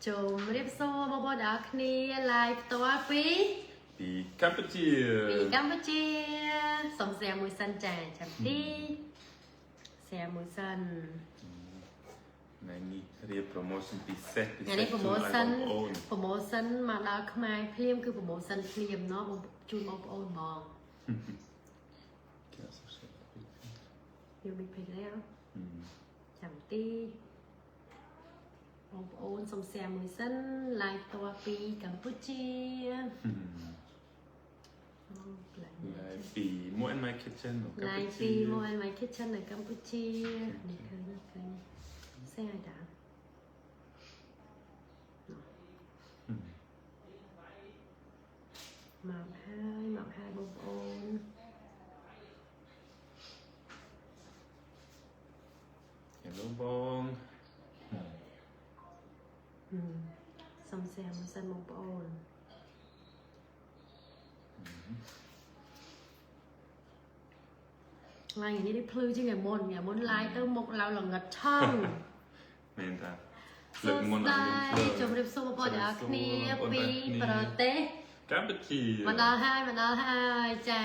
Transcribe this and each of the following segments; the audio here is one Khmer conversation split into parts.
ជំរាបសួរបងប្អូនទាំងអស់គ្នា live ផ្ទាល់ពី ពីកម្ពុជា ពីកម្ពុជាសុំ share មួយសិនចាចាំទី share មួយសិន ថ្ងៃនេះរៀប promotion ពិសេសពិ ថ្ងៃ សេស នេះ promotion ជូនឲ្យបងប្អូន promotion មកដល់ខ្មែរភ្លាមគឺ promotion ភ្លាមเนาะបងជូនបងប្អូនហ្មង គេសុខសុខ យើងមានពេកแล้วចាំទីបងប្អូនសុំ share មួយសិន live ផ្ទាល់ពីកម្ពុជាអូកន្លែងនេះ live ពី More in my kitchen នៅកម្ live ពុជា ពី More in my kitchen នៅកម្ពុជានេះឃើញឃើញ share ឲ្យតាមកហើយមកហើយបងប្អូន Hello បង ហឹមសុំ share មួយសិនបងប្អូន live ថ្ងៃនេះได้ភ្លឺជាងថ្ងៃមុនថ្ងៃមុន live ទៅមុខឡើយល្ងិតឆឹង មែនតា សួស្តីជម្រាបសួរបងប្អូនទាំងអស់គ្នាពីប្រទេស កម្ពុជា មកដល់ហើយមកដល់ហើយចា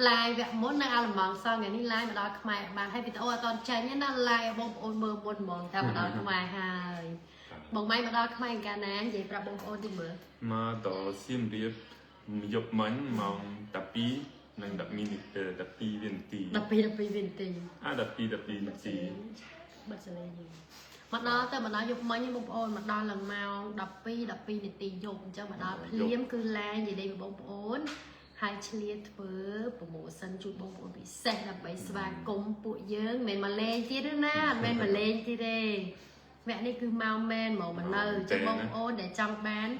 live វគ្គមុននៅអាល្លឺម៉ង់សងថ្ងៃនេះ live មកដល់ខ្មែរបានហើយវីដេអូអត់តន់ចេញទេណា live ឲ្យបងប្អូនមើលមុនហ្មងតែមកដល់ខ្មែរហើយបងម៉ៃមកដល់ខ្មែរកាលណានិយាយប្រាប់បងប្អូនតិចមើល មកដល់សៀមរាបយប់មិញម៉ោង12និង10មីនិ12វិនាទី 12 12វិនាទី អា12 12នាទី បិទសលេងយើងមកដល់ទៅមកដល់យប់មិញបងប្អូនមកដល់ឡើងម៉ោង12 12នាទីយប់អញ្ចឹងមកដល់ភ្លាមគឺ live និយាយvớiបងប្អូនហើយឆ្លៀតធ្វើ promotion ជូនបងប្អូនពិសេសដើម្បីស្វាគមន៍ពួកយើងមិនមែនមកលេងទៀតទេណាមិនមែនមកលេងទៀតទេវគ្គនេះគឺមកមែនហ្មងមកនៅអញ្ចឹងបងប្អូនដែលចង់បាន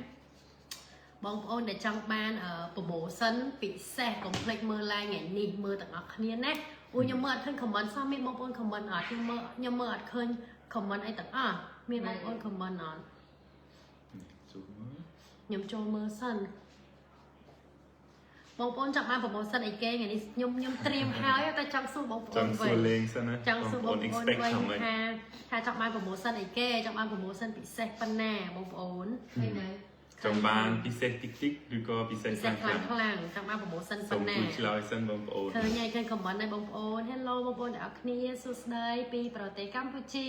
បងប្អូនដែលចង់បាន promotion ពិសេសកុំភ្លេចមើល live ថ្ងៃនេះមើលទាំងអស់គ្នាណាអូខ្ញុំមើលអត់ឃើញ comment សោះមានបងប្អូន comment អត់ខ្ញុំមើលខ្ញុំមើលអត់ឃើញ comment អីទាំងអស់មានបងប្អូន comment អត់ ជួបមក ខ្ញុំចូលមើលសិនបងប្អូនចង់បាន promotion អីគេថ្ងៃនេះខ្ញុំខ្ញុំត្រៀមហើយតែចង់សួរបងប្អូ ចង់សួ នវិញ រលេងសិនណា ចង់សួរបងប្អូន expect វិញ ថាម៉េច ថាថាចង់បាន promotion អីគេចង់បាន promotion ពិសេសប៉ុណ្ណាបងប្អូន ឃើញไหม ចង់បានពិសេសតិចតិចឬក៏ពិសេស ពិសេស ខ្លាំង ខ្លាំងខ្លាំងចង់បាន promotion សូ ប៉ុណ្ណា មជួយឆ្លើយសិនបងប្អូន ឃើញហើយឃើញ comment ហើយបងប្អូន Hello បងប្អូនទាំងអស់គ្នាសួស្តីពីប្រទេសកម្ពុជា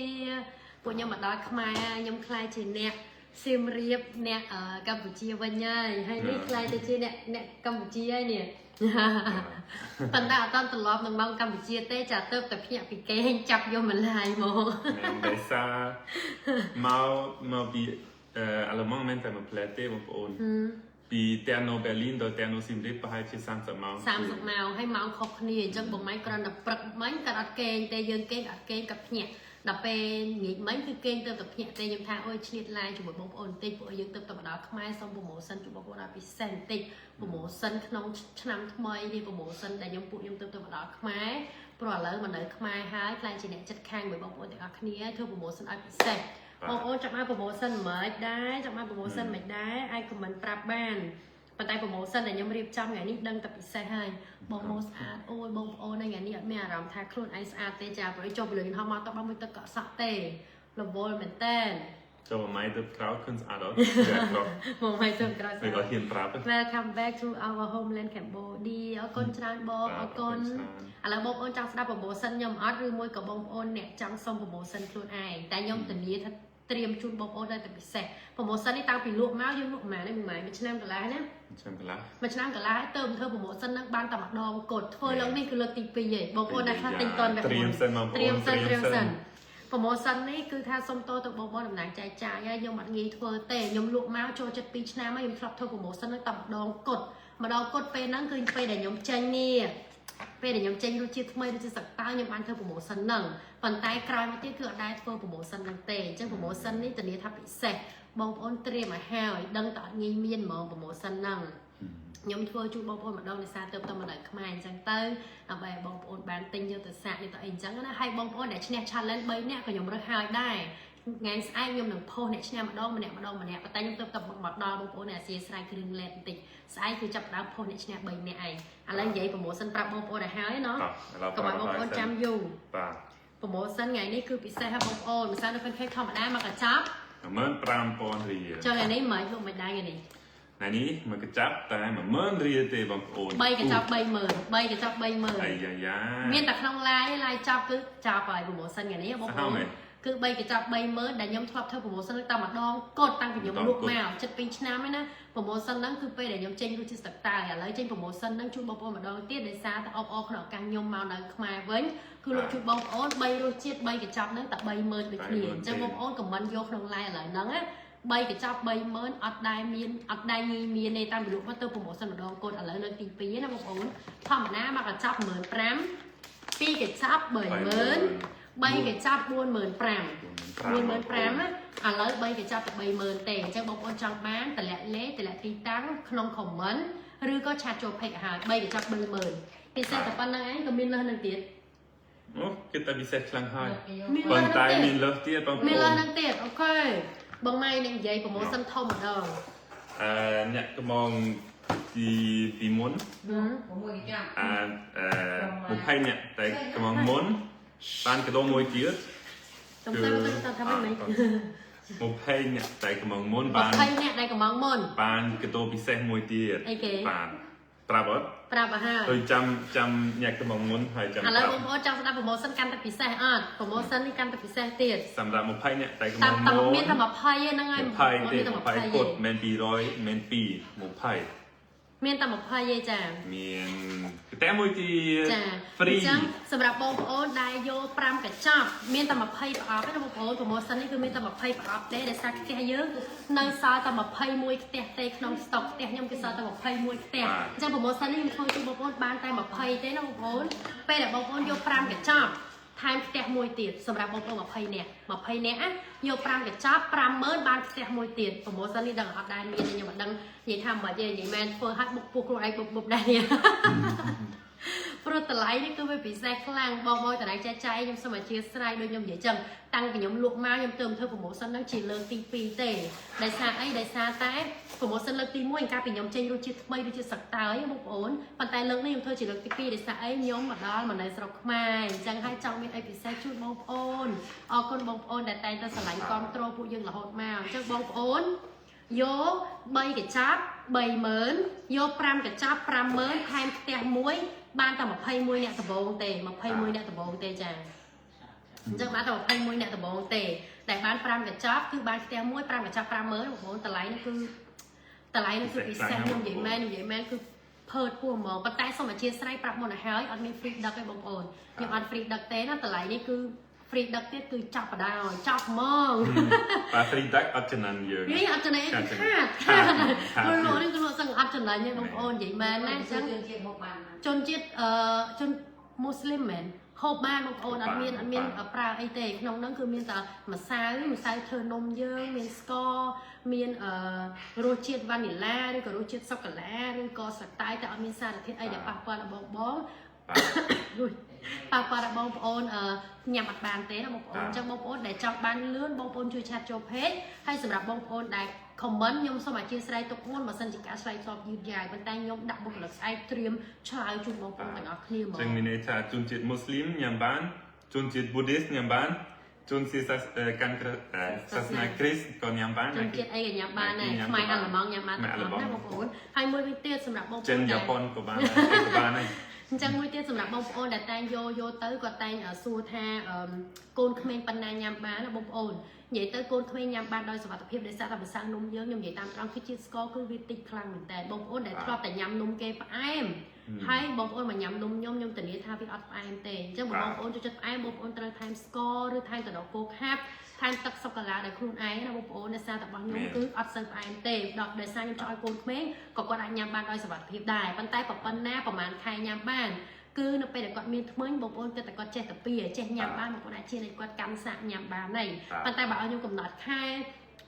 ពួកខ្ញុំមកដល់ខ្មែរខ្ញុំខ្លាយជាអ្នកសៀមរាបអ្នកកម្ពុជាវិញហើយហើយនេះខ្លាយទៅជាអ្នកអ្នកកម្ពុជាហើយនេះ ប៉ុន្តែអត់តត្រឡប់នឹងមកកម្ពុជាទេចាទៅតែភ្ញាក់ពីគេងចាប់យកមកឡាយមក មែនដោយសារមកមកពីអាល្លឺម៉ង់មិនតែមកផ្លែទេបងប្អូនពីតែណូបេលីនដល់តែណូសៀមរាបប្រហែលជា30ម៉ោង 30ម៉ោងហើយម៉ោងខុសគ្នាអញ្ចឹងបងម៉ៃគ្រាន់តែព្រឹកមិញគាត់អត់គេងទេយើងគេងអត់គេងគាត់ភ្ញាក់ដល់ពេលងាកមិញគឺគេងទៅតែភ្ញាក់ទេខ្ញុំថាអូយឆ្លៀតឡាយជាមួយបងប្អូនបន្តិចពួកយើងទៅតែមកដល់ខ្មែរសូម promotion ជួបបងប្អូនឲ្យពិសេសបន្តិច promotion ក្នុងឆ្នាំថ្មីនេះ promotion ដែលខ្ញុំពួកខ្ញុំទៅទៅមកដល់ខ្មែរព្រោះឥឡូវមកនៅខ្មែរហើយខ្លាចជាអ្នកចិត្តខាងមួយបងប្អូនទាំងអស់គ្នាធ្វើ promotion ឲ្យពិសេសបងប្អូនចង់បាន promotion មិនដែរចង់បាន promotion មិនដែរអាច comment ប្រាប់បានប៉ុន្តែ promotion ដែលខ្ញុំរៀបចំថ្ងៃនេះដឹងតែពិសេសហើយបងមកស្អាតអូយបងប្អូនថ្ងៃនេះអត់មានអារម្មណ៍ថាខ្លួនឯងស្អាតទេចាព្រោះចុះពលិហោះមកតបមួយទឹកកក់សក់ទេរវល់មែនតើ ចូលមកម៉ៃទៅក្រោយឃើញស្អាតអត់ចាក្រោយ មកមកទៅក្រោយ មិនអត់ហ៊ានប្រាប់ទេ Welcome back to our homeland Cambodia អរគុណច្រើនបងអរគុណឥឡូវបងប្អូនចង់ស្ដាប់ promotion ខ្ញុំអត់ឬមួយក៏បងប្អូនអ្នកចង់សុំ promotion ខ្លួនឯងតែខ្ញុំធានាថាត្រៀមជូនបងប្អូនដល់តែពិសេស promotion នេះតាំងពីលក់មកយើងលក់ប្រហែលនេះប្រហែលមួយឆ្នាំកន្លះណា ឆ្នាំកន្លះ មួយឆ្នាំកន្លះហើយទៅធ្វើ promotion ហ្នឹងបានតែម្ដងគត់ធ្វើឡើងនេះគឺលើកទី2ឯងបងប្អូនដែលខ្លះទិញតន់ ត្រៀមសិនបងប្អូន ត្រៀមសិនត្រៀមសិន promotion នេះគឺថាសុំតទៅបងប្អូនតំណាងចែកចាយហើយខ្ញុំអត់ងាយធ្វើទេខ្ញុំលក់មកចូលចិត្ត2ឆ្នាំហើយខ្ញុំធ្លាប់ធ្វើ promotion ហ្នឹងតែម្ដងគត់ម្ដងគត់ពេលហ្នឹងគឺពេលដែលខ្ញុំចេញនេះពេលដែលខ្ញុំចេញរសជាតិថ្មីរសជាតិសឹកតើខ្ញុំបានធ្វើ promotion ហ្នឹងប៉ុន្តែក្រោយមកទៀតគឺអត់ដែរធ្វើ promotion ហ្នឹងទេអញ្ចឹង promotion នេះធានាថាពិសេសបងប្អូនត្រៀមឲ្យហើយដឹងតែអត់ងាយមានហ្មង promotion ហ្នឹងខ្ញុំធ្វើជូនបងប្អូនម្ដងដោយសារទៅទៅមកដល់ខ្មែរអញ្ចឹងទៅដើម្បីឲ្យបងប្អូនបានទិញយកទៅសាកយកទៅអីអញ្ចឹងណាហើយបងប្អូនដែលឈ្នះ challenge 3នាក់ក៏ខ្ញុំរើសហើយដែរថ្ងៃស្អែកខ្ញុំនឹងផុសអ្នកឈ្នះម្ដងម្នាក់ម្ដងម្នាក់ប៉ុន្តែខ្ញុំទៅទៅមកដល់បងប្អូនអ្នកអធិស្ឋានគ្រឿងលេតបន្តិចស្អែកគឺចាប់ផ្ដើមផុសអ្នកឈ្នះ3នាក់ឯងឥឡូវនិយាយ promotion ប្រាប់បងប្អូនឲ្យហើយណោះ តោះឥឡូវ កុំឲ្យបងប្អូនចាំយូរ បាទ promotion ថ្ងៃនេះគឺពិសេសហើយបងប្អូនម្សិលនៅ page ធម្មតាមកកញ្ចប់ 15,000រៀល ចុះថ្ងៃនេះមិនលក់មិនដែរថ្ងៃនេះ ថ្ងៃនេះមកកញ្ចប់តែ10000រៀលទេបងប្អូន 3កញ្ចប់30000 3កញ្ចប់30000 អាយ៉ាយ៉ា មានតែក្នុង live live ចប់គឺចប់ហើយ promotion ថ្ងៃនេះបងប្អូន សាហាវមែន គឺ3កញ្ចប់30000ដែលខ្ញុំធ្លាប់ធ្វើ promotion តែម្ដងកត់តាំងពីខ្ញុំលក់មកជិត2ឆ្នាំហើយណា promotion ហ្នឹងគឺពេលដែលខ្ញុំចេញរសជាតិស្ទឹកតើឥឡូវចេញ promotion ហ្នឹងជូនបងប្អូនម្ដងទៀតដោយសារតែអបអរក្នុងឱកាសខ្ញុំមកនៅខ្មែរវិញគឺលក់ជូនបងប្អូន3រសជាតិ3កញ្ចប់ហ្នឹងតែ30000ដូចគ្នាអញ្ចឹងបងប្អូន comment យកក្នុង live ឥឡូវហ្នឹងណា3កញ្ចប់30000អត់ដែលមានអត់ដែលងាយមានទេតាមពីលក់មកទៅ promotion ម្ដងកូនឥឡូវលើកទី2ណាបងប្អូនធម្មតាមកកញ្ចប់15000 2កញ្ចប់30000 3កញ្ចប់45000 45000ណាឥឡូវ3កញ្ចប់តែ30000ទេអញ្ចឹងបងប្អូនចង់បានតម្លាក់លេខតម្លាក់ទីតាំងក្នុង comment ឬក៏ chat ចូល page ឲ្យ3កញ្ចប់30000ពិសេសតែប៉ុណ្្នឹងឯងក៏មានលើសនឹងទៀត អូគេតែពិសេសខ្លាំងហើយ មាន ប៉ុន្តែ លើសនឹងទៀត មានលើសទៀតបងប្ មាន អូន លើសនឹងទៀត OK បងម៉ៃនឹងនិយាយ promotion ធំម្ដង អឺអ្នកកំងទីពីមុន 6កញ្ចប់ អាអឺ20អ្នកតែកំងមុនបានកដោមួយទៀត ចំទៅទៅទៅថាម៉េច 20អ្នកតែកំងមុនបាន 20អ្នកដែលកំងមុន បានកដោពិសេសមួយទៀត អីគេ បាទប្រាប់អត់ ប្រាប់ឲ្យហើយ ដូចចាំចាំអ្នកកំងមុនហើយចាំ ឥឡូវ ប្រាប់ បងប្អូនចង់ស្ដាប់ promotion កាន់តែពិសេសអត់ promotion នេះកាន់តែពិសេសទៀត សម្រាប់20អ្នកតែកំ តាម ងមុន តាមមានតែ20ឯហ្នឹងហើយ 20ទេ មានតែ 20 20 គត់មិន200មិន2 20 មានតែ20ទេចា មានតែមួយទៀត ចា free អញ្ចឹងសម្រាប់បងប្អូនដែលយក5កញ្ចប់មានតែ20ប្រអប់ទេណាបងប្អូន promotion នេះគឺមានតែ20ប្រអប់ទេដោយសារផ្ទះយើងនៅសល់តែ21ផ្ទះទេក្នុង stock ផ្ទះខ្ញុំគឺសល់តែ21ផ្ទះអញ្ចឹង promotion នេះខ្ញុំធ្វើជូនបងប្អូនបានតែ20ទេណាបងប្អូនពេលដែលបងប្អូនយក5កញ្ចប់ថែមផ្ទះមួយទៀតសម្រាប់បងប្អូន20នាក់20នាក់ណាយក5កញ្ចប់50000បានផ្ទះមួយទៀត promotion នេះដឹងអត់ដែរមានទេខ្ញុំអត់ដឹងនិយាយថាមិនទេនិយាយមែនធ្វើឲ្យបុកពោះខ្លួនឯងបុកបុកដែរនេះ ព្រោះតម្លៃនេះគឺវាពិសេសខ្លាំងបងបងតម្លៃចែកចាយខ្ញុំសូមអធិស្ឋានដូចខ្ញុំនិយាយចឹងតាំងពីខ្ញុំលក់មកខ្ញុំទៅធ្វើ promotion ហ្នឹងជាលើកទី2ទេដោយសារអីដោយសារតែ promotion លើកទី1កាលពីខ្ញុំចេញរសជាតិថ្មីរសជាតិសឹកតើយបងប្អូនប៉ុន្តែលើកនេះខ្ញុំធ្វើជាលើកទី2ដោយសារអីខ្ញុំមកដល់មកនៅស្រុកខ្មែរអញ្ចឹងហើយចង់មានអីពិសេសជូនបងប្អូនអរគុណបងប្អូនដែលតែងតែស្រឡាញ់គ្រប់គ្រងពួកយើងរហូតមកអញ្ចឹងបងប្អូនយក3កញ្ចប់30000យក5កញ្ចប់50000ថែមផ្ទះមួយបានតែ21អ្នកដំបងទេ21អ្នកដំបងទេចាអញ្ចឹងបានតែ21អ្នកដំបងទេតែបាន5កញ្ចប់គឺបានផ្ទះមួយ5កញ្ចប់50000បងប្អូនតម្លៃនេះគឺតម្លៃនេះគឺពិសេសខ្ញុំនិយាយមែននិយាយមែនគឺភើតពោះហ្មងប៉ុន្តែសូមអធិស្ឋានប្រាប់មុនឲ្យហើយអត់មាន free ដឹកទេបងប្អូនខ្ញុំអត់ free ដឹកទេណាតម្លៃនេះគឺ free ដឹកទៀតគឺចាប់បដ ாய் ចាប់ហ្មង បាទ free ដឹកអត់ចំណេញយើង នេះអត់ចំណេញខាត ខាត ខាតព្រោះលក់នេះគឺលក់សឹងអត់ចំណេញទេបងប្អូននិយាយមែនណាអញ្ចឹង ជនជាតិមកបាន ជនជាតិអឺជនមូស្លីមមែនហូបបានបងប្អូនអត់មានអត់មានប្រើអីទេក្នុងហ្នឹងគឺមានតែម្សៅម្សៅធ្វើនំយើងមានស្ករមានអឺរសជាតិវ៉ានីឡាឬក៏រសជាតិសូកូឡាឬក៏សតែតែអត់មានសារធាតុអីដែលប៉ះពាល់ដល់បងបង បាទ រួយប៉ះពាល់ដល់បងប្អូនអឺញ៉ាំអត់បានទេណាបងប្អូនអញ្ចឹងបងប្អូនដែលចង់បានលឿនបងប្អូនជួយ chat ចូល page ហើយសម្រាប់បងប្អូនដែល comment ខ្ញុំសូមអធិស្ឋានទុកមុនបើសិនជាការឆ្លើយតបយឺតយ៉ាវប៉ុន្តែខ្ញុំដាក់បុគ្គលិកស្អែកត្រៀមឆ្លើយជូនបងប្អូនទាំងអស់គ្នាហ្មង ចឹងមានន័យថាជនជាតិមូស្លីមញ៉ាំបានជនជាតិ Buddhist ញ៉ាំបានជនជាតិសាសកាន់សាសនាគ្រីស្ទក៏ញ៉ាំបាន ជនជាតិអីក៏ញ៉ាំបានដែរខ្មែរអាល្លឺម៉ង់ញ៉ាំបានទាំងអស់ណាបងប្អូនហើយមួយវិញទៀតសម្រាប់បងប្អូ ចិន នដែល យ៉ាប៉ុនក៏បានដែរអីក៏បានដែរ អញ្ចឹងមួយទៀតសម្រាប់បងប្អូនដែលតែងយកយកទៅគាត់តែងសួរថាកូនក្មេងប៉ុណ្ណាញ៉ាំបានណាបងប្អូននិយាយទៅកូនក្មេងញ៉ាំបានដោយសុវត្ថិភាពដោយសារតែម្សៅនំយើងខ្ញុំនិយាយតាមត្រង់គឺជាតិស្ករគឺវាតិចខ្លាំងមែនតើបងប្អូនដែលធ្លាប់តែញ៉ាំនំគេផ្អែមហើយបងប្អូនមកញ៉ាំនំខ្ញុំខ្ញុំធានាថាវាអត់ផ្អែមទេអញ្ចឹងបងប្អូនចូលចិត្តផ្អែមបងប្អូនត្រូវថែមស្ករឬថែមទឹកដោះគោខាប់ថែមទឹកសូកូឡាដោយខ្លួនឯងណាបងប្អូនដោយសារតែរបស់ខ្ញុំគឺអត់សូវផ្អែមទេដល់ដោយសារខ្ញុំចង់ឲ្យកូនក្មេងក៏គាត់អាចញ៉ាំបានដោយសុវត្ថិភាពដែរប៉ុន្តែប៉ុណ្ណាប្រហែលខែញ៉ាំបានគឺនៅពេលដែលគាត់មានធ្មេញបងប្អូនគិតតែគាត់ចេះតាពីចេះញ៉ាំបានបងប្អូនអាចជៀនឲ្យគាត់កាន់សាកញ៉ាំបានហើយប៉ុន្តែបើឲ្យខ្ញុំកំណត់ខែ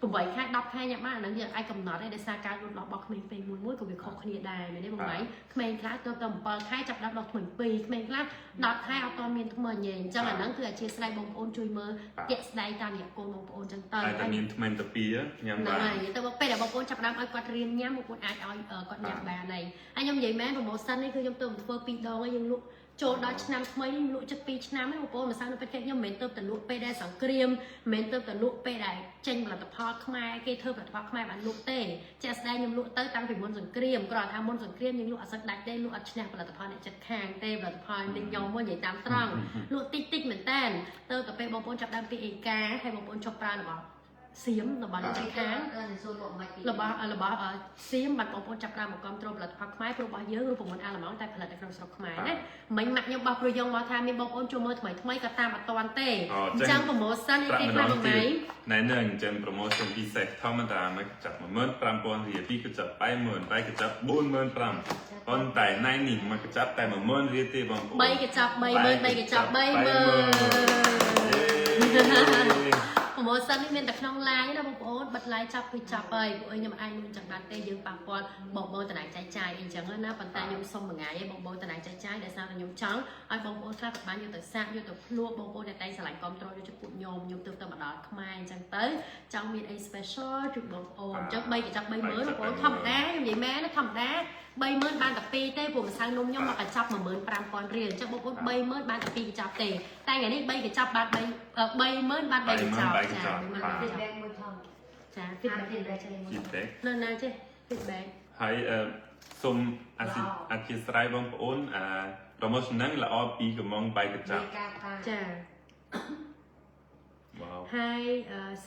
8ខែ10ខែញ៉ាំបានអាហ្នឹងយើងអាចកំណត់ដែរដោយសារការលូតលាស់របស់ក្មេងពេលមួយមួយក៏វាខុសគ្នាដែរមែនទេបងម៉ៃក្មេងខ្លះទៅទៅ7ខែចាប់ដល់ដល់ធ្មេញ2ក្មេងខ្លះ10ខែអត់ទាន់មានធ្មេញទេអញ្ចឹងអាហ្នឹងគឺអធិស្ឋានបងប្អូនជួយមើលជាក់ស្ដែងតាមរយៈកូនបងប្អូនអញ្ចឹងទៅ តែតែមានថ្មិញតាពីញ៉ាំ ហ្នឹង បាន ហើយទៅពេលដែលបងប្អូនចាប់ផ្ដើមឲ្យគាត់រៀនញ៉ាំបងប្អូនអាចឲ្យគាត់ញ៉ាំបានហើយហើយខ្ញុំនិយាយមែន promotion នេះគឺខ្ញុំទៅធ្វើពីរដងហើយយើងលក់ ចូលដល់ឆ្នាំថ្មីនេះលក់ជិត2ឆ្នាំហើយបងប្អូនម្សៅនៅប្រទេសខ្ញុំមិនមែនទៅតែលក់ពេលដែលសង្គ្រាមមិនមែនទៅតែលក់ពេលដែលចេញផលិតផលខ្មែរគេធ្វើផលិតផលខ្មែរបានលក់ទេជាក់ស្ដែងខ្ញុំលក់ទៅតាំងពីមុនសង្គ្រាមគ្រាន់តែថាមុនសង្គ្រាមយើងលក់អត់សូវដាច់ទេលក់អត់ឈ្នះផលិតផលអ្នកចិត្តខាងទេផលិតផលនេះខ្ញុំមកនិយាយតាមត្រង់លក់តិចតិចមែនតើទៅតែពេលបងប្អូនចាប់ដើមពីអេកាហើយបងប្អូនចុះប្រើរបស់សៀមរបស់អ្នកចិត្តខាង សួរលក់មិនពី របស់សៀមបាត់បងប្អូនចាប់ដើមមកគ្រប់គ្រងផលិតផលខ្មែរព្រោះរបស់យើងរូបមន្តអាល្លឺម៉ង់តែផលិតនៅក្នុងស្រុកខ្មែរណាមិញម៉ាក់ខ្ញុំបោះប្រយងមកថាមានបងប្អូនចូលមើលថ្មីថ្មីក៏តាមអត់តាន់ទេអញ្ចឹង promotion នេះគេខ្លះបងម៉ៃ ណែនឹងអញ្ចឹង promotion ពិសេសធម្មតាមកកញ្ចប់15000រៀលពីរកញ្ចប់80000បែកញ្ចប់45000ប៉ុន្តែណៃនេះមកកញ្ចប់តែ10000រៀលទេបងប្អូន 3កញ្ចប់30000 3កញ្ចប់30000 promotion នេះមានតែក្នុង live ណាបងប្អូនបិទ live ចាប់គឺចាប់ហើយពួកអីខ្ញុំអាចនឹងចាំបានទេយើងប៉ះពាល់បងប្អូនតំណាងចែកចាយអីចឹងណាប៉ុន្តែខ្ញុំសុំមួយថ្ងៃឯងបងប្អូនតំណាងចែកចាយដោយសារតែខ្ញុំចង់ឲ្យបងប្អូនខ្លះក៏បានយកទៅសាកយកទៅភ្លក់បងប្អូនដែលតែងស្រឡាញ់គ្រប់ត្រូលយកទៅពួកខ្ញុំខ្ញុំទើបទៅមកដល់ខ្មែរអញ្ចឹងទៅចង់មានអី special ជូនបងប្អូនអញ្ចឹង3កញ្ចប់30000បងប្អូនធម្មតាខ្ញុំនិយាយមែនណាធម្មតា30000បានតែ2ទេព្រោះម្សៅនំខ្ញុំមកកញ្ចប់15000រៀលអញ្ចឹងបងប្អូន30000បានតែ2កញ្ចប់ទេតែថ្ងៃនេះ3កញ្ចប់បាន3 30000បាន3កញ្ចប់ចា30000 3កញ្ចប់ feedback មួយផង ចា feedback feedback មួយ feedback នៅណាចេះ feedback ហើយអឺសូមអធិអធិស្ឋានបងប្អូនអា promotion ហ្នឹងល្អពីកំងបែកកញ្ចប់ ការតា ចា វ៉ាវ Hi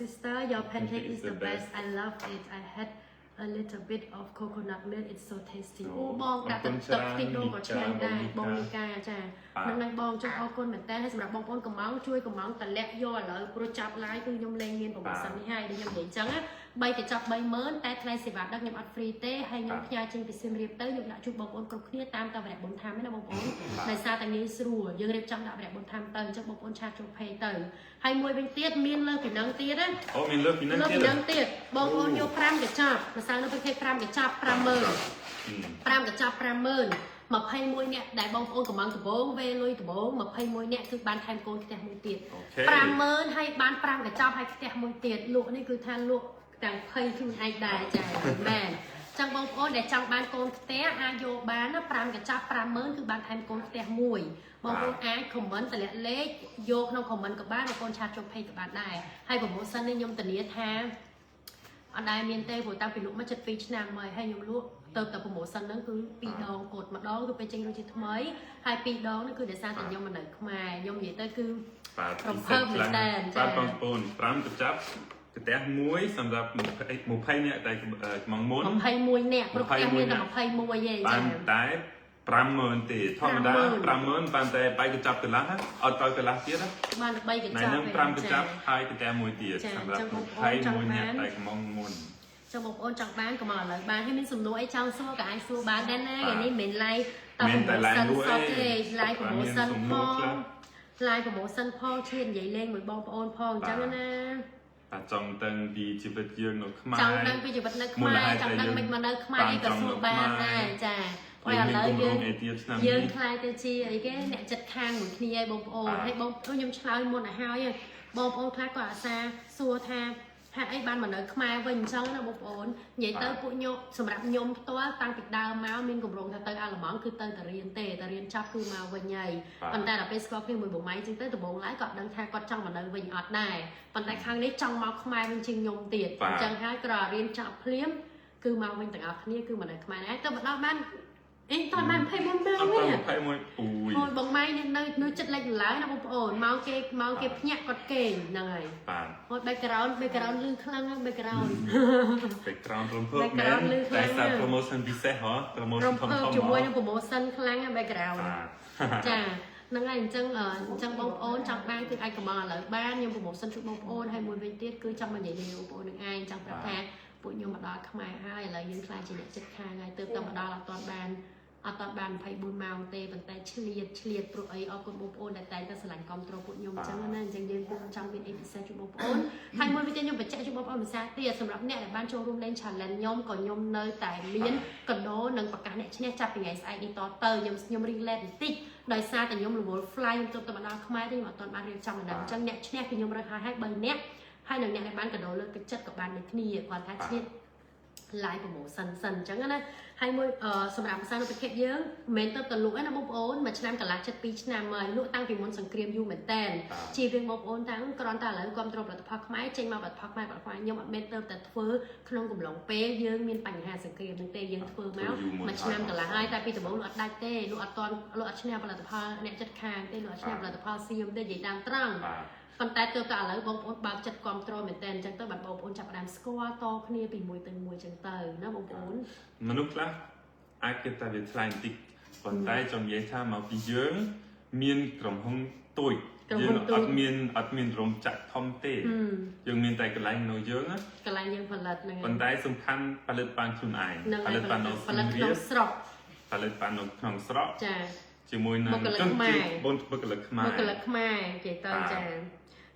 sister, your pancake is the best. I love it. I had a little bit of coconut milk. It's so tasty. អូបងដាក់ទឹកទឹកខ្ទិះដូងក៏ឆ្ងាញ់ដែរបងមីកាចាហ្នឹងហើយបងចង់អរគុណមែនតើហើយសម្រាប់បងប្អូនកំងជួយកំងតម្លាក់យកឥឡូវព្រោះចាប់ live គឺខ្ញុំលេងមាន promotion នេះហើយដូចខ្ញុំនិយាយអញ្ចឹងណា3កញ្ចប់30000តែថ្លៃសេវាដឹកខ្ញុំអត់ free ទេហើយខ្ញុំផ្ញើចេញពីសៀមរាបទៅខ្ញុំដាក់ជូនបងប្អូនគ្រប់គ្នាតាមតាវរៈប៊ុនថាមណាបងប្អូនដោយសារតែងាយស្រួលយើងរៀបចំដាក់វរៈប៊ុនថាមទៅអញ្ចឹងបងប្អូន chat ចូល page ទៅហើយមួយវិញទៀតមានលើសពីនឹងទៀតណា អូមានលើកពីហ្នឹង លើស ទៀត ពីនឹងទៀតបងប្អូនយក5កញ្ចប់ម្សៅនៅប្រភេទ5កញ្ចប់50000 5កញ្ចប់50000 21នាក់ដែលបងប្អូនកំងដំបងវេលុយដំបង21នាក់គឺបានថែមកូនផ្ទះមួយទៀត OK 50000ហើយបាន5កញ្ចប់ហើយផ្ទះមួយទៀតលក់នេះគឺថាលក់ទាំងភ័យខ្លួនឯងដែរចាមែនចឹងបងប្អូនដែលចង់បានកូនផ្ទះអាចយកបានណា5កញ្ចប់50000គឺបានថែមកូនផ្ទះមួយបងប្អូនអាច comment តម្លាក់លេខយកក្នុង comment ក៏បានបងប្អូន chat ចូល page ក៏បានដែរហើយ promotion នេះខ្ញុំធានាថាអត់ដែលមានទេព្រោះតាំងពីលក់មកជិត2ឆ្នាំហើយហើយខ្ញុំលក់ទៅតែ promotion ហ្នឹងគឺ2ដងកូដម្ដងគឺពេលចេញរសជាតិថ្មីហើយ2ដងហ្នឹងគឺដោយសារតែខ្ញុំមកនៅខ្មែរខ្ញុំនិយាយទៅគឺ បាទ រំភើបមែនតើចា បាទបងប្អូន5កញ្ចប់កន្ទះមួយសម្រាប់20 20នាក់ដែលកំងមុន 21នាក់ព្រោះផ្ទះមានតែ21ទេ បា ចា នតែ50000ទេធម្មតា50000បានតែបែកកញ្ចប់កន្លះអត់ដល់កន្លះទៀតណា បាន3កញ្ ណៃ ចប់ នឹង5កញ្ចប់ហើយកន្ទះមួយទៀត ចា សម្រាប់ ចឹងបងប្អូនចង់ 21 បាន នាក់ដែលកំងមុន ចឹងបងប្អូនចង់បានក៏មកឥឡូវបានហើយមានសំណួរអីចង់សួរក៏អាចសួរបានដែរណាថ្ងៃនេះមិនមែន live ត មានតែ live promotion លក់ សតទេ live បាទមាន promotion សំ ផ ណួរខ្លះ ង live promotion ផងឈាននិយាយលេងមួយបងប្អូនផងអញ្ចឹងណា បាទចង់ដឹងពីជីវិតយើងនៅខ្មែរ ចង់ដឹងពីជីវិតនៅខ្មែរ មូលហេតុ ចង់ដឹង ដែល មិនមកនៅខ្មែរអីក៏សួរបានដែរចាព្រោះ យើង ឥឡូវ មានគម្រោ យើង ងអីទៀតឆ្នាំ យើង នេះ ខ្លាយទៅជាអីគេអ្នកចិត្តខាងមួយគ្នាឯងបងប្អូន បាទ ហើយបងប្អូនខ្ញុំឆ្លើយមុនឲ្យហើយបងប្អូនខ្លះក៏អាសាសួរថាហេតុអីបានមកនៅខ្មែរវិញអញ្ចឹងណាបងប្អូននិយាយទៅពួកខ្ញុំសម្រាប់ខ្ញុំផ្ទាល់តាំងពីដើមមកមានគម្រោងថាទៅអាល្លឺម៉ង់គឺទៅតែរៀនទេតែរៀនចប់គឺមកវិញហើយ បាទ ប៉ុន្តែដល់ពេលស្គាល់គ្នាមួយបងម៉ៃអញ្ចឹងទៅដំបូងឡើយក៏អត់ដឹងថាគាត់ចង់មកនៅវិញអត់ដែរប៉ុន្តែខាងនេះចង់មកខ្មែរវិញជាងខ្ញុំទៀត បាទ អញ្ចឹងហើយក៏រៀនចប់ភ្លាមគឺមកវិញទាំងអស់គ្នាគឺមកនៅខ្មែរដែរទៅមកដល់បានអេតបាន24ម៉ោង អត់ វិញ ដល់21អូយ អូយបងម៉ៃនេះនៅចិត្តលេចឡើយណាបងប្អូនមកគេមកគេភ្ញាក់គាត់គេងហ្នឹងហើយ បាទ អូយ background លឺខ្លាំងណាស់ background background រំភើបមែន background លឺខ្លាំង តែសារ ណាស់ promotion ពិសេសហ៎ រ promotion ំ ធំ ភើប ធំ ជាមួយនឹង promotion ខ្លាំងណាស់ background បាទ ចាហ្នឹងហើយអញ្ចឹងអញ្ចឹងបងប្អូនចង់បានគឺអាចកំងឥឡូវបានខ្ញុំ promotion ជូនបងប្អូនហើយមួយវិញទៀតគឺចង់មកនិយាយលេងបងប្អូននឹងឯងចង់ប្រាប់ថាពួកខ្ញុំមកដល់ខ្មែរហើយឥឡូវយើងខ្លាចជាអ្នកចិត្តខាងហើយទើបតែមកដល់អត់ទាន់បាន24ម៉ោងទេប៉ុន្តែឆ្លៀតឆ្លៀតព្រោះអីអរគុណបងប្អូនដែលតែងតែស្រឡាញ់គាំទ្រពួកខ្ញុំអញ្ចឹងណាអញ្ចឹងយើងពុំចង់មានអីពិសេសជូនបងប្អូនហើយមួយវិញទៀតខ្ញុំបញ្ជាក់ជូនបងប្អូនភាសាទៀតសម្រាប់អ្នកដែលបានចូលរួមលេង challenge ខ្ញុំក៏ខ្ញុំនៅតែមានកដោនិងប្រកាសអ្នកឈ្នះចាប់ពីថ្ងៃស្អែកនេះតទៅខ្ញុំ relate បន្តិចដោយសារតែខ្ញុំរវល់ fly ខ្ញុំទើបតែមកដល់ខ្មែរទេខ្ញុំអត់ទាន់បានរៀបចំអាហ្នឹងអញ្ចឹងអ្នកឈ្នះគឺខ្ញុំរើសហើយហើយ3នាក់ហើយនឹងអ្នកដែលបានកដោលើកទឹកចិត្តក៏បានដូចគ្នាគាត់ថាឈ្នះ live promotion សិនអញ្ចឹងណាហើយមួយសម្រាប់ម្សៅនៅប្រទេសយើងមិនមែនទៅតលក់ឯណាបងប្អូនមួយឆ្នាំកន្លះចិត្ត2ឆ្នាំហើយលក់តាំងពីមុនសង្គ្រាមយូរមែនតើជាវិញបងប្អូនតាំងគ្រាន់តែឥឡូវគ្រប់គ្រងផលិតផលខ្មែរចេញមកផលិតផលខ្មែរផលិតផលខ្ញុំអត់មែនទៅតែធ្វើក្នុងកំឡុងពេលយើងមានបញ្ហាសង្គ្រាមនឹងទេយើងធ្វើមកមួយឆ្នាំកន្លះហើយតែពីដំបូងលក់អត់ដាច់ទេលក់អត់តន់លក់អត់ឈ្នះផលិតផលអ្នកចិត្តខាងទេលក់អត់ឈ្នះផលិតផលសៀមទេនិយាយតាមត្រង់ បាទ ប៉ុន្តែទើបតែឥឡូវបងប្អូនបើកចិត្តគ្រប់គ្រងមែនតើអញ្ចឹងទៅបាទបងប្អូនចាប់ផ្ដើមស្គាល់តគ្នាពីមួយទៅមួយអញ្ចឹងទៅណាបងប្អូន មនុស្សខ្លះអាចគិតថាវាថ្លៃបន្តិចប៉ុន្តែចង់និយាយថាមកពីយើង មានក្រុមហ៊ុនតូចយើងអត់មានរោងចក្រធំទេយើងមានតែកន្លែងនៅយើងណា កន្លែងយើងផលិតហ្នឹង ប៉ុន្តែសំខាន់ផលិតបានខ្លួនឯង ហ្នឹង ផលិតបាននៅ ផលិតក្នុងស្រុក ផលិតបាននៅក្នុងស្រុក ចា ជាមួយនឹង បុគ្គលិកខ្មែរ បងបុគ្គលិកខ្មែរ បុគ្គលិកខ្មែរនិយាយទៅ បាទ ចា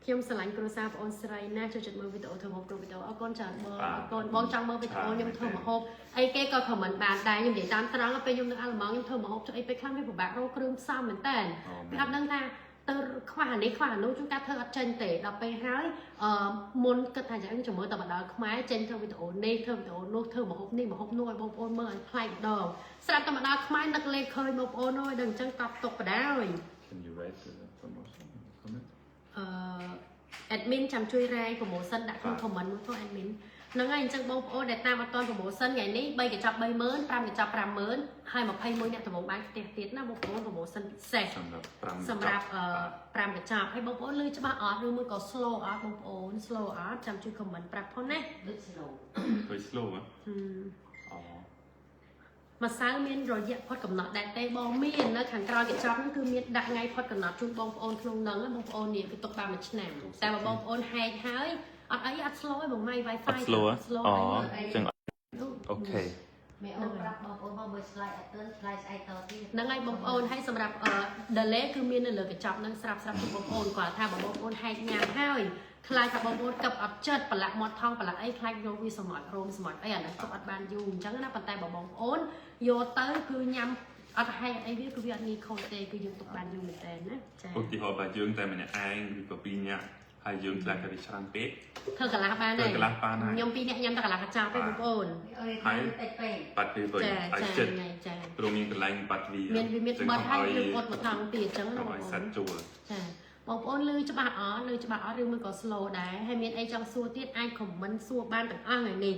ខ្ញុំស្រឡាញ់គ្រួសារប្អូនស្រីណាស់ចូលចិត្តមើលវីដេអូធ្វើម្ហូបគ្រប់វីដេអូអរគុណច្រើនបង បាទ អរគុណបងចង់មើលវីដេអូ ច្រើន ខ្ញុំធ្វើម្ហូបអីគេក៏ comment បានដែរខ្ញុំនិយាយតាមត្រង់ពេលខ្ញុំនៅអាល្លឺម៉ង់ខ្ញុំធ្វើម្ហូបធ្វើអីពេលខ្លះវាពិបាករកគ្រឿងផ្សំមែនតើ អូ វាអត់ដឹងថាទៅខ្វះអានេះខ្វះអានោះជួនកាលធ្វើអត់ចេញទេដល់ពេលហើយអឺមុនគិតថាយ៉ាងចាំមើលតែមកដល់ខ្មែរចេញធ្វើវីដេអូនេះធ្វើវីដេអូនោះធ្វើម្ហូបនេះម្ហូបនោះឲ្យបងប្អូនមើលឲ្យប្លែកម្ដងស្រាប់តែមកដល់ខ្មែរនឹកលេខឃើញបងប្អូនអើយដល់អញ្ចឹងកប់ទុកបដ ாய் Can you write the promotion in the comment? អឺ admin ចាំជួយរាយ promotion ដាក់ក្នុង comment មួយទៅ admin ហ្នឹងហើយអញ្ចឹងបងប្អូនដែលតាមអត់ទាន់ promotion ថ្ងៃនេះ3កញ្ចប់30000 5កញ្ចប់50000ហើយ21អ្នកដំបូងបានផ្ទះទៀតណាបងប្អូន promotion ពិសេស សម្រាប់5 សម្រាប់អឺ5កញ្ចប់ហើយបងប្អូនលឺច្បាស់អត់ឬមួយក៏ slow អត់បងប្អូន slow អត់ចាំជួយ comment ប្រាប់ផងណា ដូច slow ដូច slow ហ៎ ហឹម អូ ម្សៅមានរយៈផុតកំណត់ដែរទេបងមាននៅខាងក្រោយកញ្ចប់ហ្នឹងគឺមានដាក់ថ្ងៃផុតកំណត់ជូនបងប្អូនក្នុងហ្នឹងណាបងប្អូននេះគឺទុកបានមួយឆ្នាំតែបើបងប្អូនហែកហើយអត់អីអត់ slow ទេបងម៉ៃ Wi-Fi អត់ slow ហ៎ slow អូ អី ចឹង okay មេអូនប្រាប់បងប្អូនមកមើល slide អត់ទាន់ slide ស្អែកតទៀត ហ្នឹងហើយបងប្អូនហើយសម្រាប់អឺ delay គឺមាននៅលើកញ្ចប់ហ្នឹងស្រាប់ស្រាប់ជូនបងប្អូនគាត់ថាបើបងប្អូនហែកញ៉ាំហើយខ្លាចថាបងប្អូនកឹបអត់ចិត្តប្រឡាក់មាត់ថងប្រឡាក់អីខ្លាចយកវាសម្អត់រោមសម្អត់អីអាហ្នឹងទុកអត់បានយូរអញ្ចឹងណាប៉ុន្តែបើបងប្អូនយកទៅគឺញ៉ាំអត់ហែកអត់អីវាគឺវាអត់ងាយខូចទេគឺយើងទុកបានយូរមែនតើណាចា ឧទាហរណ៍បើយើងតែម្នាក់ឯងឬក៏ពីរនាក់ហើយយើងខ្លះក៏វាច្រើនពេក ធ្វើកន្លះបាន ធ្វើ ហើយក ន្លះបានហើយ ខ្ញុំពីរនាក់ញ៉ាំតែកន្លះកញ្ចប់ទេបងប្អូន អើយខាងតិចពេក បាត់វាវិញ ចា ឲ្យ ចា ចិត្ត ថ្ងៃចា ព្រោះមានកន្លែងបាត់វា មានវាមាន ចឹង បត់ហើ កុំឲ្យ យយើងអត់មកថងទៀតអញ្ចឹង កុំឲ្យ ណាបងប្អូន សត្វជួល ចាបងប្អូនលឺច្បាស់អត់លឺច្បាស់អត់ឬមួយក៏ slow ដែរហើយមានអីចង់សួរទៀតអាច comment សួរបានទាំងអស់ថ្ងៃនេះ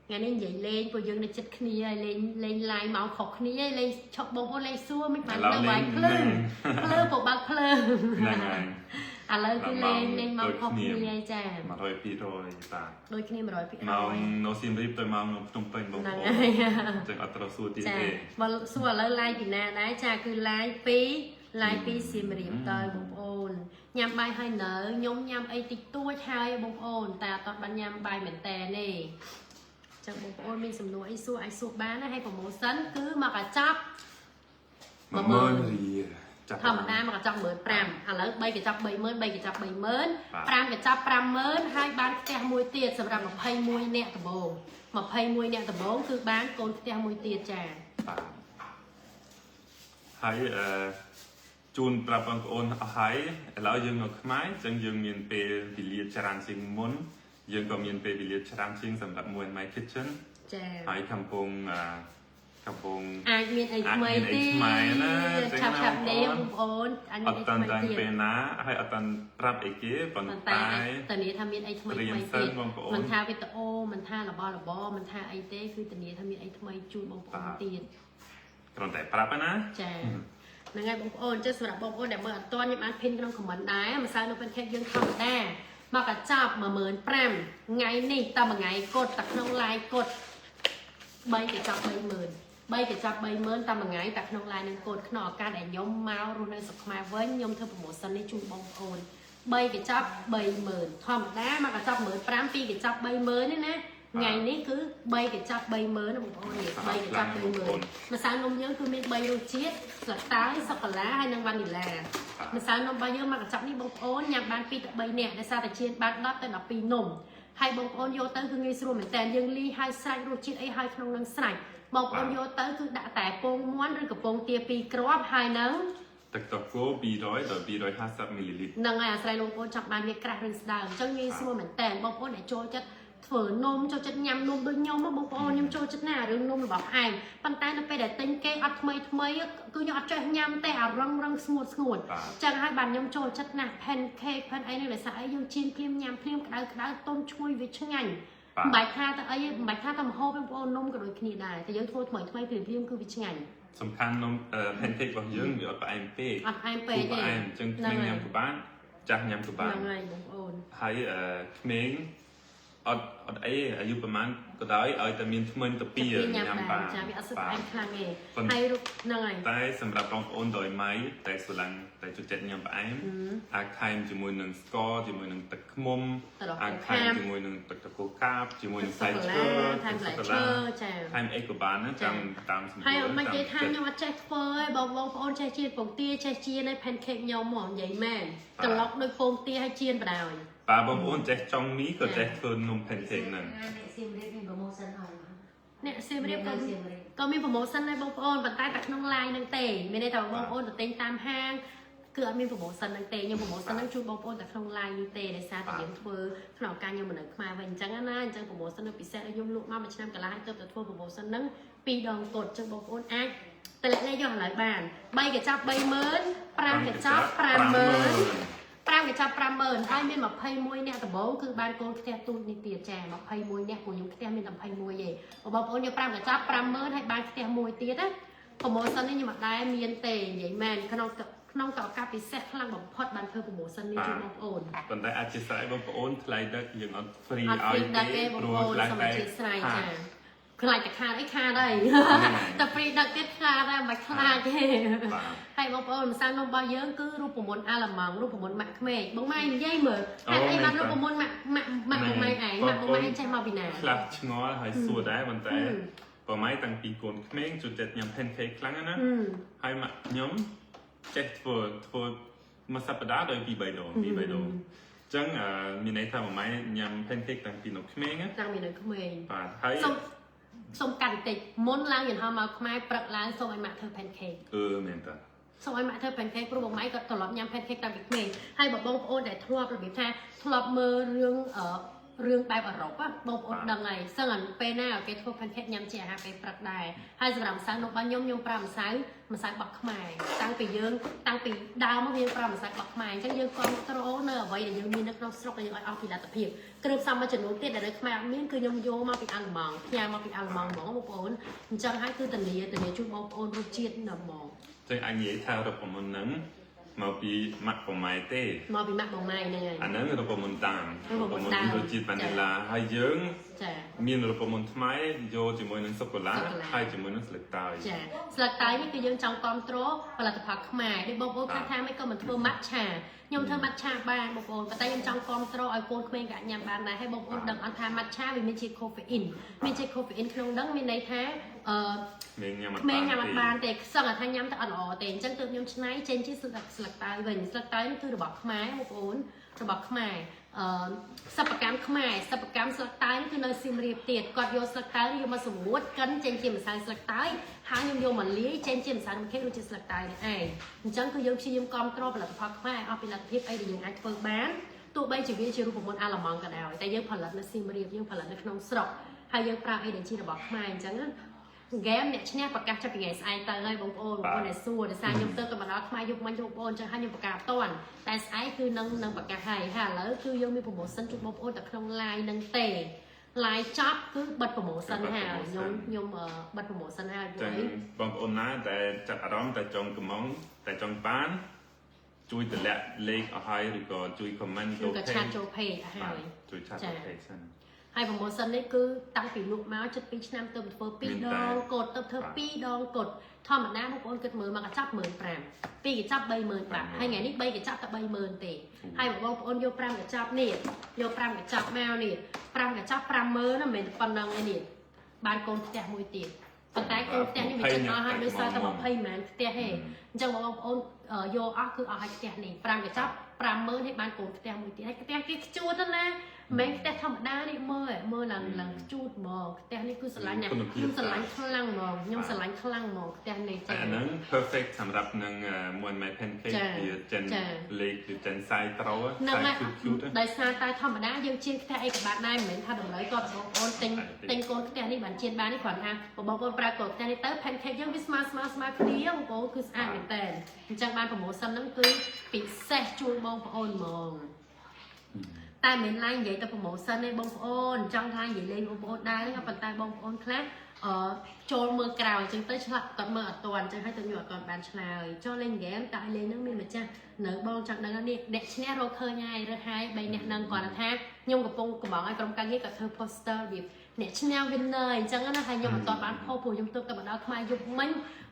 ថ្ងៃនេះនិយាយលេងពួកយើងនៅចិត្តគ្នាហើយលេងលេង live មកខុសគ្នាហើយលេងឈប់បងប្អូនលេងសួរមិនបានទៅវាយភ្លើងភ្លើងពបើកភ្លើង ហ្នឹងហើយ ឥឡូវគឺលេងលេងមកខុសគ្នាហើយចា 100 200បាទ ដូចគ្នា100% ម៉ោងនៅសៀមរាបទៅម៉ោងនៅភ្នំពេញបង ហ្នឹង ប្អូន ហើយ ចឹងអត់ត្រូវសួរទៀត ចា ទេ បើសួរឥឡូវ live ពីណាដែរចាគឺ live ពី live ពីសៀមរាបទៅបងប្អូនញ៉ាំបាយហើយនៅខ្ញុំញ៉ាំអីតិចតួចហើយបងប្អូនតែអត់បានញ៉ាំបាយមែនតែនទេចឹងបងប្អូនមានសំណួរអីសួរអាចសួរបានណាហើយ promotion គឺមកកញ្ចប់ 10000រៀលចាប់ ធម្មតាមកកញ្ចប់15000ឥឡូវ3កញ្ចប់30000 3កញ្ចប់30000 5កញ្ចប់50000ហើយបានផ្ទះមួយទៀតសម្រាប់21អ្នកដំបូង21អ្នកដំបូងគឺបានកូនផ្ទះមួយទៀតចា បាទហើយអឺជូនប្រាប់បងប្អូនអស់ហើយឥឡូវយើងនៅខ្មែរចឹងយើងមានពេលវេលាច្រើនជាងមុនយើងក៏មានពេលវេលាច្រើនជាងសម្រាប់មួយ My Kitchen ចា ហើយកំពុងអឺកំពុង អាចមានអីថ្មី អាចមានអី ទៀត ថ្មីណាចឹង ឆាប់ ណា ឆាប់នេះ បង បងប្អូនអាច អ មានអី ត់តាន់តាំង ថ្មីទៀត ពេលណាហើយអត់តាន់ប្រាប់អីគេប៉ុន្ ប៉ុន្ តែ តែតានីថាមានអីថ្មី ត្រៀមសិ ថ្មីទៀត នបងប្អូន មិនថាវីដេអូមិនថារបស់របរមិនថាអីទេគឺតានីថាមានអីថ្មីជូនបងប្អូន បាទ ទៀត គ្រាន់តែប្រាប់ណា ចាហ្នឹងហើយបងប្អូនចុះសម្រាប់បងប្អូនដែលមើលអត់ទាន់ខ្ញុំបាន pin ក្នុង comment ដែរម្សៅនៅ pancake យើងធម្មតាមកកញ្ចប់15000ថ្ងៃនេះតែមួយថ្ងៃគត់តែក្នុង live គត់3កញ្ចប់30000 3កញ្ចប់30000តែមួយថ្ងៃតែក្នុង live នឹងកូនក្នុងឱកាសដែលខ្ញុំមករស់នៅស្រុកខ្មែរវិញខ្ញុំធ្វើ promotion នេះជូនបងប្អូន3កញ្ចប់30000ធម្មតាមកកញ្ចប់15000 2កញ្ចប់30000នេះណាថ្ងៃនេះគឺ3កញ្ចប់30000ណាបងប្អូននេះ3កញ្ចប់30000ម្សៅនំយើងគឺមាន3រសជាតិស្លឹកតើយសូកូឡាហើយនិងវ៉ានីឡាម្សៅនំរបស់យើងមកកញ្ចប់នេះបងប្អូនញ៉ាំបាន2ទៅ3នាក់ដោយសារតែជាតិបាន10ទៅ12នំហើយបងប្អូនយកទៅគឺងាយស្រួលមែនតើយើងលីហើយស្រេចរសជាតិអីហើយក្នុងនឹងស្រេចបងប្អូនយកទៅគឺដាក់តែពងមាន់ឬក៏ពងទាពីរគ្រាប់ហើយនឹង ទឹកតកូ200ដល់250មីលីលីត្រ នឹងហើយអាស្រ័យបងប្អូនចង់បានវាក្រាស់ឬស្ដើងអញ្ចឹងងាយស្រួលមែនតើបងប្អូនដែលចូលចិត្ត ធ្វើនំចូលចិត្តញ៉ាំនំដូចខ្ញុំបងប្អូនខ្ញុំចូលចិត្តណាស់រឿងនំរបស់ផ្អែមប៉ុន្តែនៅពេលដែលទិញគេអត់ថ្មីថ្មីគឺខ្ញុំអត់ចេះញ៉ាំទេអារឹងរឹងស្ងួតស្ងួតចឹងហើយបានខ្ញុំចូលចិត្តណាស់ pancake pan អីនេះដោយសារអីយើងចៀនភ្លាមញ៉ាំភ្លាមក្តៅក្តៅទុំឈ្ងុយវាឆ្ងាញ់មិនបាច់ថាទៅអីមិនបាច់ថាតែម្ហូបបងប្អូននំក៏ដូចគ្នាដែរតែយើងធ្វើថ្មីថ្មីភ្លាមភ្លាមគឺវាឆ្ងាញ់ សំខាន់នំ pancake របស់យើងវាអត់ផ្អែមពេក អត់ផ្អែមពេកទេ ផ្អែមអញ្ចឹងក្មេងញ៉ាំក៏បានចាស់ញ៉ាំក៏បាន ហ្នឹងហើយបងប្អូន ហើយក្មេងអត់អត់អីអាយុប្រហែលក៏ដោយឲ្យតែមានធ្មេញទៅពី ញ៉ាំបានចាវាអត់សូវផ្អែមខ្លាំងទេហើយរូបហ្នឹងហើយ តែសម្រាប់បងប្អូនដោយម៉ៃតែស្រឡាញ់តែចូលចិត្តញ៉ាំផ្អែមអាចថែមជាមួយនឹងស្ករជាមួយនឹងទឹកឃ្មុំអាចថែមជាមួយនឹងទឹកតកូកាបជាមួយនឹងផ្លែឈើ ថែមផ្លែឈើចា ថែមអីក៏បានណាតាមតាមសម្រួល ហើយមិននិយាយថាខ្ញុំអត់ចេះធ្វើទេបងបងប្អូនចេះចៀនពងទាចេះចៀនឯ pancake ខ្ញុំហ្មងនិយាយមែនត្រឡប់ដូចពងទាឲ្យចៀនបដ ாய் បាទបងប្អូនចេះចង់មីក៏ចេះធ្វើនំ pancake ហ្នឹង អ្នកសៀមរាបមាន promotion អត់ អ្នកសៀមរាបក៏ក៏មាន promotion ដែរបងប្អូនប៉ុន្តែតែក្នុង line ហ្នឹងទេមានន័យថាបងប្អូនទៅទិញតាមហាងគឺអត់មាន promotion ហ្នឹងទេខ្ញុំ promotion ហ្នឹងជូនបងប្អូនតែក្នុង line នេះទេដោយសារតែយើងធ្វើក្នុងឱកាសខ្ញុំមិននៅខ្មែរវិញអញ្ចឹងណាអញ្ចឹង promotion នៅពិសេសឲ្យខ្ញុំលក់មកមួយឆ្នាំកន្លះហើយទៅធ្វើ promotion ហ្នឹងពីរដងគត់អញ្ចឹងបងប្អូនអាចតម្លាក់លេខយកឥឡូវបាន3កញ្ចប់30000 5កញ្ចប់50000 5កញ្ចប់50000ហើយមាន21អ្នកដំបូងគឺបានកូនផ្ទះទូចនេះទៀតចា21អ្នកព្រោះខ្ញុំផ្ទះមានតែ21ទេបងប្អូនយក5កញ្ចប់50000ហើយបានផ្ទះមួយទៀតណា promotion នេះខ្ញុំអត់ដែរមានទេនិយាយមែនក្នុងក្នុងកឱកាសពិសេសខ្លាំងបំផុតបានធ្វើ promotion នេះជូនបងប្អូន ប៉ុន្តែអធិស្ឋានបងប្អូនថ្លៃដឹកយើងអត់ free អត់ ឲ្យ free ដឹកទេបង ព្រោះ ប្អូន ខ្លាចតែ សូមអធិស្ឋានចាខ្លាចតែខាតអីខាតហើយតែ free ដឹកទៀតខាតដែរមិនខ្លាចទេ បាទ ហើយបងប្អូនម្សៅនំរបស់យើងគឺរូបមន្តអាឡម៉ង់រូបមន្តម៉ាក់ក្មេកបងម៉ែនិយាយមើលហេតុអីបានរូបមន្តម៉ាក់ម៉ាក់ម៉ាក់បងម៉ែឯងម៉ាក់បងម៉ែឯងចេះមកពីណា ខ្លះឆ្ងល់ហើយសួរដែរប៉ុន្តែប្រម៉ៃតាំងពីកូនក្មេងចូលចិត្តញ៉ាំ pancake ខ្លាំងណាស់ណាហើយម៉ាក់ខ្ញុំចេះធ្វើធ្វើមួយសប្តាហ៍ដោយពីរបីដងពីរបីដងអញ្ចឹងមានន័យថាម៉ម៉ៃញ៉ាំ pancake តាំងពីនៅក្មេងណា តាំងពីនៅក្មេង បាទហើយ សូមសូមកាន់តិចមុនឡើងយន្តហោះមកខ្មែរព្រឹកឡើងសូមឲ្យម៉ាក់ធ្វើ pancake អឺមែនតើ សូមឲ្យម៉ាក់ធ្វើ pancake ព្រោះបងម៉ៃគាត់ត្រឡប់ញ៉ាំ pancake តាំងពីក្មេងហើយបើបងប្អូនដែលធ្លាប់របៀបថាធ្លាប់មើលរឿងអឺរឿងបែបអឺរ៉ុបបងប្អូនដឹងហើយសឹងអាពេលណាគេធ្វើ pancake ញ៉ាំជាអាហារពេលព្រឹកដែរហើយសម្រាប់ម្សៅនំរបស់ខ្ញុំខ្ញុំប្រើម្សៅម្សៅបោះខ្មែរតាំងពីយើងតាំងពីដើមមកយើងប្រើម្សៅបោះខ្មែរអញ្ចឹងយើងគ្រប់គ្រងនៅអ្វីដែលយើងមាននៅក្នុងស្រុកដែលយើងឲ្យអស់ពីលទ្ធភាពគ្រឿងផ្សំមួយចំនួនទៀតដែលនៅខ្មែរអត់មានគឺខ្ញុំយកមកពីអាល្លឺម៉ង់ផ្ញើមកពីអាល្លឺម៉ង់ហ្មងបងប្អូនអញ្ចឹងហើយគឺធានាធានាជូនបងប្អូនរសជាតិណាស់ហ្មង ចឹងអាចនិយាយថារូបមន្តហ្នឹងមកពីម៉ាក់ប្រម៉ែទេ មកពីម៉ាក់បងម៉ៃហ្នឹងហើយ អាហ្នឹងរូបមន្តតាម រូបមន្តតាម រសជាតិវ៉ានីឡាហើយយើង ចា មានរូបមន្តខ្មែរយកជាមួយនឹងសូកូឡា សូកូឡា ហើយជាមួយនឹងស្លឹកតើយ ចាស្លឹកតើយនេះគឺយើងចង់គ្រប់គ្រងផលិតផលខ្មែរដូចបងប្អូនខ្លះថាមិនក៏មិនធ្វើម៉ាត់ឆាខ្ញុំធ្វើម៉ាត់ឆាបានបងប្អូនប៉ុន្តែខ្ញុំចង់គ្រប់គ្រងឲ្យកូនក្មេងក៏អាចញ៉ាំបានដែរហើយបងប្អូនដឹងអត់ថាម៉ាត់ឆាវាមានជាតិ caffeine មានជាតិ caffeine ក្នុងហ្នឹងមានន័យថាអឺ ក្មេងញ៉ាំអត់ ក្មេងញ៉ាំអត់បាន ទេ ទេខ្សឹងថាញ៉ាំទៅអត់ល្អទេអញ្ចឹងទើបខ្ញុំឆ្នៃចេញជាស្លឹកស្លឹកតើយវិញស្លឹកតើយនេះគឺរបស់ខ្មែរបងប្អូនរបស់ខ្មែរអឺសិប្បកម្មខ្មែរសិប្បកម្មស្លឹកតើយនេះគឺនៅសៀមរាបទៀតគាត់យកស្លឹកតើយនេះយកមកសម្ងួតកិនចេញជាម្សៅស្លឹកតើយហើយខ្ញុំយកមកលាយចេញជាម្សៅនំខេកឬជាស្លឹកតើយនេះឯងអញ្ចឹងគឺយើងព្យាយាមគ្រប់គ្រងផលិតផលខ្មែរឲ្យអស់ពីលទ្ធភាពអីដែលយើងអាចធ្វើបានទោះបីជាវាជារូបមន្តអាឡម៉ង់ក៏ដោយតែយើងផលិតនៅសៀមរាបយើងផលិតនៅក្នុងស្រុកហើយយើងប្រើអីដែលជារបស់ខ្មែរអញ្ចឹងណា ហ្គេមអ្នកឈ្នះប្រកាសចាប់ពីថ្ងៃស្អែកទៅហើយបងប្អូនបងប្អូនដែលសួរដោយសារខ្ញុំទៅក៏មកដល់ខ្មែរយប់មិញបងប្អូនអញ្ចឹងហើយខ្ញុំប្រកាសអត់ទាន់តែស្អែកគឺនឹងនឹងប្រកាសហើយហើយឥឡូវគឺយើងមាន promotion ជូនបងប្អូនតែក្នុង live នឹងទេ live ចប់គឺបិទ promotion ហើយខ្ញុំខ្ញុំបិទ promotion ហើយ ចឹងបងប្អូនណាដែលចាប់អារម្មណ៍តែចង់កំងតែចង់បានជួយតម្លាក់លេខអស់ហើយឬក៏ជួយ comment ឬក៏ chat ចូល page បាទ ហើយ ជួយ chat ចូល page សិន ហើយ promotion នេះគឺតាំងពីលក់មកជិត2ឆ្នាំទៅធ្វើ2ដងកត់ទៅធ្វើ2ដងកត់ធម្មតាបងប្អូនគិតមើលមកកញ្ចប់15000ពីរកញ្ចប់30000បាតហើយថ្ងៃនេះ3កញ្ចប់តែ30000ទេហើយបងប្អូនយក5កញ្ចប់នេះយក5កញ្ចប់មកនេះ5កញ្ចប់50000ណាមិនមែនប៉ុណ្ណឹងឯនេះបានកូនផ្ទះមួយទៀតប៉ុន្តែកូនផ្ទះនេះវាជិតអស់ហើយដោយសារតែ20ម៉ែនផ្ទះទេអញ្ចឹងបងប្អូនយកអស់គឺអស់ហើយផ្ទះនេះ5កញ្ចប់50000ហើយបានកូនផ្ទះមួយទៀតហើយផ្ទះគេខ្ជួតណា មិនខ្ទះធម្មតានេះមើលមើលឡើងឡើងខ្ជូតហ្មងខ្ទះនេះគឺស្រឡាញ់ណាស់ខ្ញុំស្រឡាញ់ខ្លាំងហ្មងខ្ញុំស្រឡាញ់ខ្លាំងហ្មងខ្ទះនេះចា តែអាហ្នឹង perfect សម្រាប់នឹងមួយម៉ែ pancake វាចិនលេខវាចិនសាយត្រូវ ហ្នឹង សាយ ហើយ cute cute ដោយសារតែធម្មតាយើងជៀនខ្ទះអីក៏បានដែរមិនមែនថាតម្រូវគាត់បងប្អូនទិញទិញកូនខ្ទះនេះបានជៀនបាននេះគ្រាន់ថាបងប្អូនប្រើកូនខ្ទះនេះទៅ pancake យើងវាស្មើស្មើស្មើគ្នាបងប្អូនគឺស្អាតមែនតើអញ្ចឹងបាន promotion ហ្នឹងគឺពិសេសជូនបងប្អូនហ្មងតែមិនឡើងនិយាយទៅ promotion ទេបងប្អូនចង់ថានិយាយលេងបងប្អូនដែរហ្នឹងប៉ុន្តែបងប្អូនខ្លះអឺចូលមើលក្រោយអញ្ចឹងទៅឆ្លាក់គាត់មើលអត់ទាន់អញ្ចឹងហើយទៅខ្ញុំអត់ទាន់បានឆ្លើយចូលលេងហ្គេមតើឲ្យលេងហ្នឹងមានម្ចាស់នៅបងចង់ដឹងនេះអ្នកឈ្នះរកឃើញហើយរើសហើយ3អ្នកហ្នឹងគាត់ថាខ្ញុំកំពុងកំងឲ្យក្រុមការងារគាត់ធ្វើ poster របៀបអ្នកឈ្នះ winner អញ្ចឹងណាហើយខ្ញុំអត់ទាន់បានផុសព្រោះខ្ញុំទើបតែមកដល់ខ្មែរយប់មិញ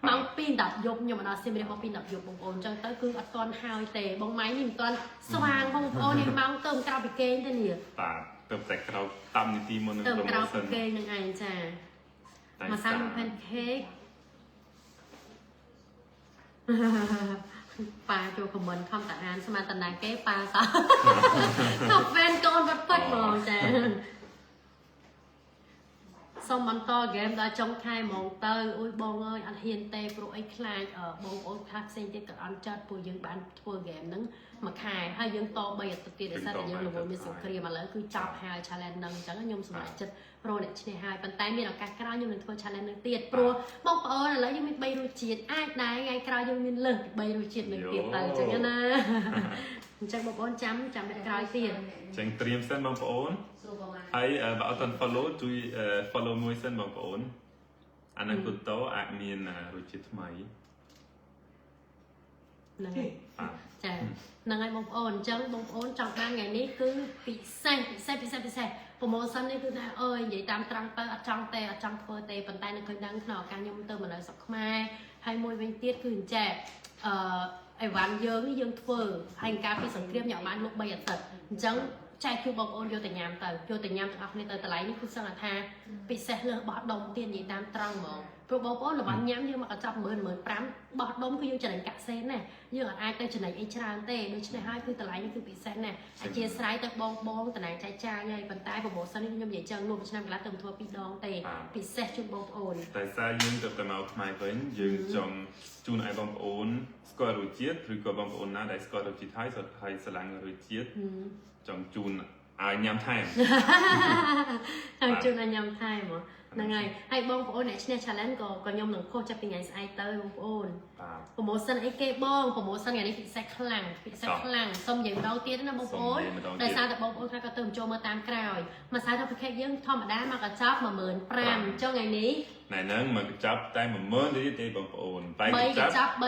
ម៉ោង2:10យប់ខ្ញុំមកដល់សៀមរាបម៉ោង2:10យប់បងប្អូនអញ្ចឹងទៅគឺអត់ទាន់ហើយទេបងម៉ៃនេះមិនទាន់ស្វាងបងប្អូននេះម៉ោងទៅក្រៅពីគេងទេនេះ បាទទៅតែក្រោយ10នាទីមុននឹង ទៅក្រៅពី promotion គេងនឹងឯងចា តែ ម្សៅ pancake ប៉ាចូល comment ខំតាអានស្មានតណាគេប៉ាសោះខំហ្វេនកូនវត្តពិតហ្មងចាសូមបន្តហ្គេមដល់ចុងខែហ្មងទៅអ៊ុយបងអើយអត់ហ៊ានទេព្រោះអីខ្លាចបងប្អូនខ្លះផ្សេងទៀតក៏អន់ចិត្តព្រោះយើងបានធ្វើហ្គេមហ្នឹងមួយខែហើយយើងត3អាទិត្យទៀតដោយសារតែយើងរវល់មានសង្គ្រាមឥឡូវគឺចប់ហើយ challenge ហ្នឹងអញ្ចឹងខ្ញុំសម្រេចចិត្តរកអ្នកឈ្នះហើយប៉ុន្តែមានឱកាសក្រោយខ្ញុំនឹងធ្វើ challenge ហ្នឹងទៀតព្រោះបងប្អូនឥឡូវយើងមាន3រសជាតិអាចដែរថ្ងៃក្រោយយើងមានលើសពី3រសជាតិនឹងទៀតទៅអញ្ចឹងណាអញ្ចឹងបងប្អូនចាំចាំពេលក្រោយទៀត ចឹងត្រៀមសិនបងប្អូន សួរប្រហែល ហើយបើអត់ទាន់ follow ជួយ follow មួយសិនបងប្អូនអានឹងគូតោអាចមានរសជាតិថ្មី ហ្នឹងហើយ បាទ ចាហ្នឹងហើយបងប្អូនអញ្ចឹងបងប្អូនចង់បានថ្ងៃនេះគឺពិសេសពិសេសពិសេសពិសេស promotion នេះគឺថាអើយនិយាយតាមត្រង់ទៅអត់ចង់ទេអត់ចង់ធ្វើទេប៉ុន្តែនៅឃើញដឹងក្នុងឱកាសខ្ញុំទៅមកនៅស្រុកខ្មែរហើយមួយវិញទៀតគឺអញ្ចេះអឺអីវ៉ាន់យើងនេះយើងធ្វើហើយកាលពីសង្គ្រាមខ្ញុំបានលក់3អាទិត្យអញ្ចឹងចែកជូនបងប្អូនយកទៅញ៉ាំទៅយកទៅញ៉ាំទាំងអស់គ្នាទៅតម្លៃនេះគឺសឹងថាពិសេសលើសបោះដុំទៀតនិយាយតាមត្រង់ហ្មងព្រោះបងប្អូនរបស់ញ៉ាំយើងមកកញ្ចប់10000 15000បោះដុំគឺយើងចំណេញកាក់សេនណាយើងអាចទៅចំណេញអីច្រើនទេដូច្នេះហើយគឺតម្លៃនេះគឺពិសេសណាស់អធិស្ឋានទៅបងបងតំណាងចែកចាយហើយប៉ុន្តែ promotion នេះខ្ញុំនិយាយចឹងលក់មួយឆ្នាំកន្លះទៅធ្វើពីរដងទេពិសេសជូនបងប្អូន តែសារយើងទៅតែមកខ្មែរវិញយើងចង់ជូនឲ្យបងប្អូនស្គាល់រសជាតិឬក៏បងប្អូនណាដែលស្គាល់រសជាតិហើយសុទ្ធហើយស្រឡាញ់រសជាតិចង់ជូនឲ្យញ៉ាំថែម ហើយជូនឲ្យញ៉ាំថែមហ្នឹងហើយហើយបងប្អូនអ្នកឈ្នះ challenge ក៏ក៏ខ្ញុំនឹងផុសចាប់ពីថ្ងៃស្អែកទៅបងប្អូន បាទ promotion អីគេបង promotion ថ្ងៃនេះពិសេសខ្លាំងពិសេសខ្លាំងសូមនិយាយម្ដងទៀតណាបងប្អូន សូមនិយាយម្ដងទៀត ដោយសារតែបងប្អូនខ្លះក៏ទៅចូលមើលតាមក្រោយម្សៅ pancake យើងធម្មតាមកកញ្ចប់15000ចុងថ្ងៃនេះ ណែហ្នឹងមកកញ្ចប់តែ10000ទេទេបងប្អូន 3កញ្ចប់30000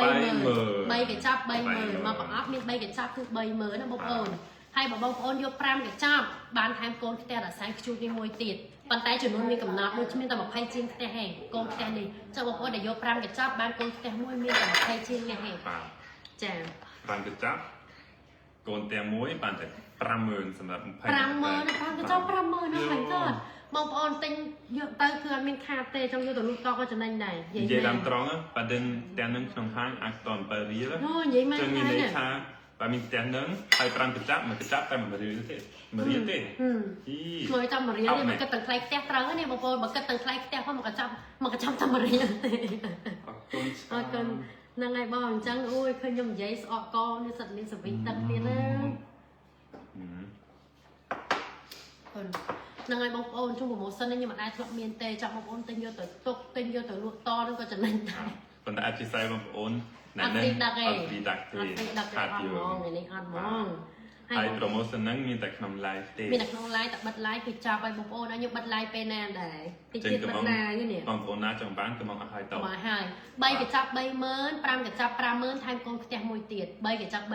3កញ្ចប់ 30000 30000មកប្រអប់មាន3កញ្ចប់គឺ30000ណាបងប្អូនហើយបើបងប្អូនយក5កញ្ចប់បានថែមកូនខ្ទះដល់សែនខ្ជូតនេះមួយទៀតប៉ុន្តែចំនួនមានកំណត់ដូចមានតែ20ជាងខ្ទះឯងកូនខ្ទះនេះចុះបងប្អូនដែលយក5កញ្ចប់បានកូនខ្ទះមួយមានតែ20ជាងនេះឯង បាទ ចា 5កញ្ចប់កូនតែមួយបានតែ50000សម្រាប់20 50000ណា5កញ្ចប់50000ណាបាញ់កើតបងប្អូនទិញយកទៅគឺអត់មានខាតទេចង់យកទៅលក់តក៏ចំណេញដែរ និយាយតាមត្រង់ប៉ាដិនទាំងនឹងក្នុងហាងអាចត7រៀល អូនិយាយមែន ចឹងមាន ហើយ ន័យថាបើមានទាំងនឹងហើយ5កញ្ចប់មួយកញ្ចប់តែ1រៀលទេ1រៀលទេ ហឹម អី មកចាំមួយរៀលនេះបើគិតទាំងថ្លៃផ្ទះត្រូវនេះបងប្អូនបើគិតទាំងថ្លៃផ្ទះផងមកកញ្ចប់មកកញ្ចប់តែមួយរៀលទេ អរគុណ អរគុណហ្នឹងហើយបងអញ្ចឹងអូយឃើញខ្ញុំនិយាយស្អកកនេះសិតមានសវិទឹកទៀតណាគុណហ្នឹងហើយបងប្អូនជុំ promotion នេះខ្ញុំមិនដែលធ្លាប់មានទេចង់បងប្អូនទិញយកទៅទុកទិញយកទៅលក់តហ្នឹងក៏ចំណេញដែរ ប៉ុន្តែអធិស្ឋានបងប្អូន អត់ free ដឹកទេ អត់ free ដឹកទេ អត់ free ដឹកទេ ខាត អត់ យើង ហ្មងថ្ងៃនេះអត់ហ្មង ហើយ promotion ហ្នឹងមានតែក្នុង live ទេ មានតែក្នុង live តែបិទ live គឺចាប់ឲ្យបងប្អូនឲ្យខ្ញុំបិទ live ពេលណាដែរតិចទៀតបិទ live នេះ បងប្អូនណាចង់បានក៏មកអស់ហើយត មកហើយ3កញ្ចប់30000 5កញ្ចប់50000ថែមកូនផ្ទះមួយទៀត3កញ្ចប់30000